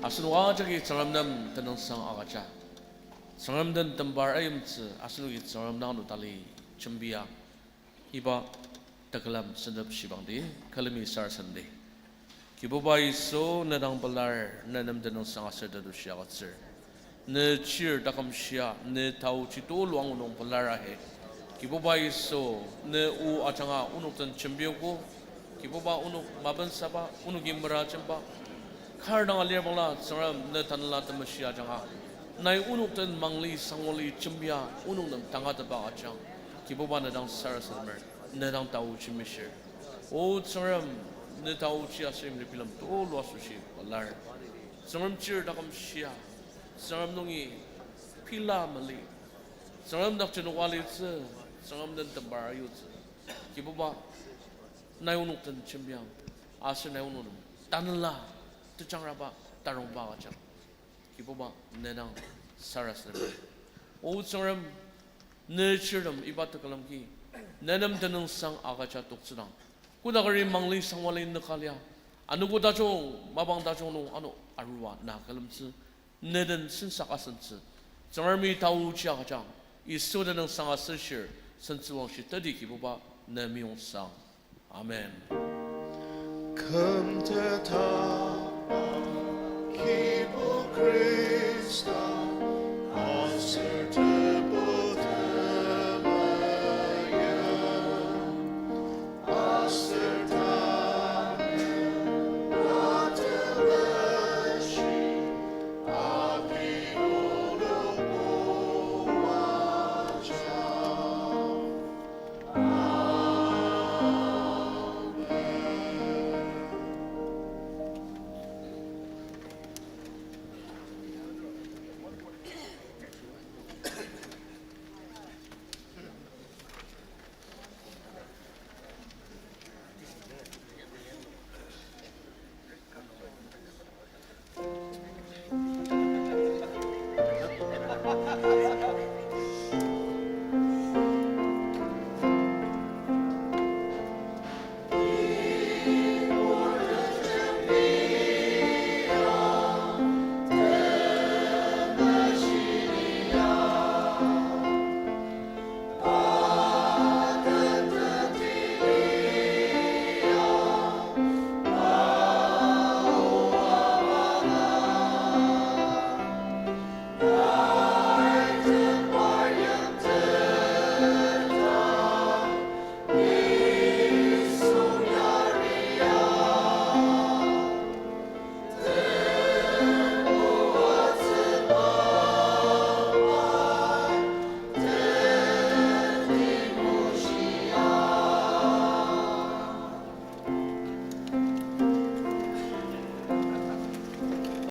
Asenok ajaki Tsüngrem nem tenüngsang agüja. Tsüngrem den tembar ayimtsü asenoki Tsüngrem dang ano tali jembia. Iba tekülem sentep shibangdi, külemi sarasademdi. Kibuba Yisu, ne dang pelar, ne nem tenüngsang aser tetushi agütsür. Ne chir taküm shia, ne taochi tulu angu nung pelar ahe. Kibuba Yisu, ne o ajanga onok den jembiogo. Kibuba, onok mapensaba, onoki merajemba, kar dang alir bangla, Tsüngrem ne Tanela Temeshi ajanga nai onok den mangli sangwali jembia onok nem tangatetba agüjang. Kibuba, ne dang sarasademer, ne dang taochi mishir. O Tsüngrem, ne taochi aser yimli bilem tulu asoshi pelar. Tsüngrem chir taküm shia, Tsüngrem nungi pela mali, Tsüngrem dakji nok alitsü, Tsüngrem den tembar ayutsü. Kibuba, nai onok den jembiang, aser nai onok nem tanela tejangraba tarongba agüjang. Kibuba, ne dang sarasademer. O Tsüngrem, ne chirtem iba tekülem ki ne nem tenüngsang agüja toktsüdang, kodakeri mangli sangwali nüka lia, anogo tajung, mapang tajung nung ano arua na külemtsü, ne den sensak asentsü, Tsüngremi taochi agüjang. Yisu tenüngsang asenshir, sentsüwangshi teti Kibuba, ne meyong sang. Amen. Kümtetba Kibu Khrista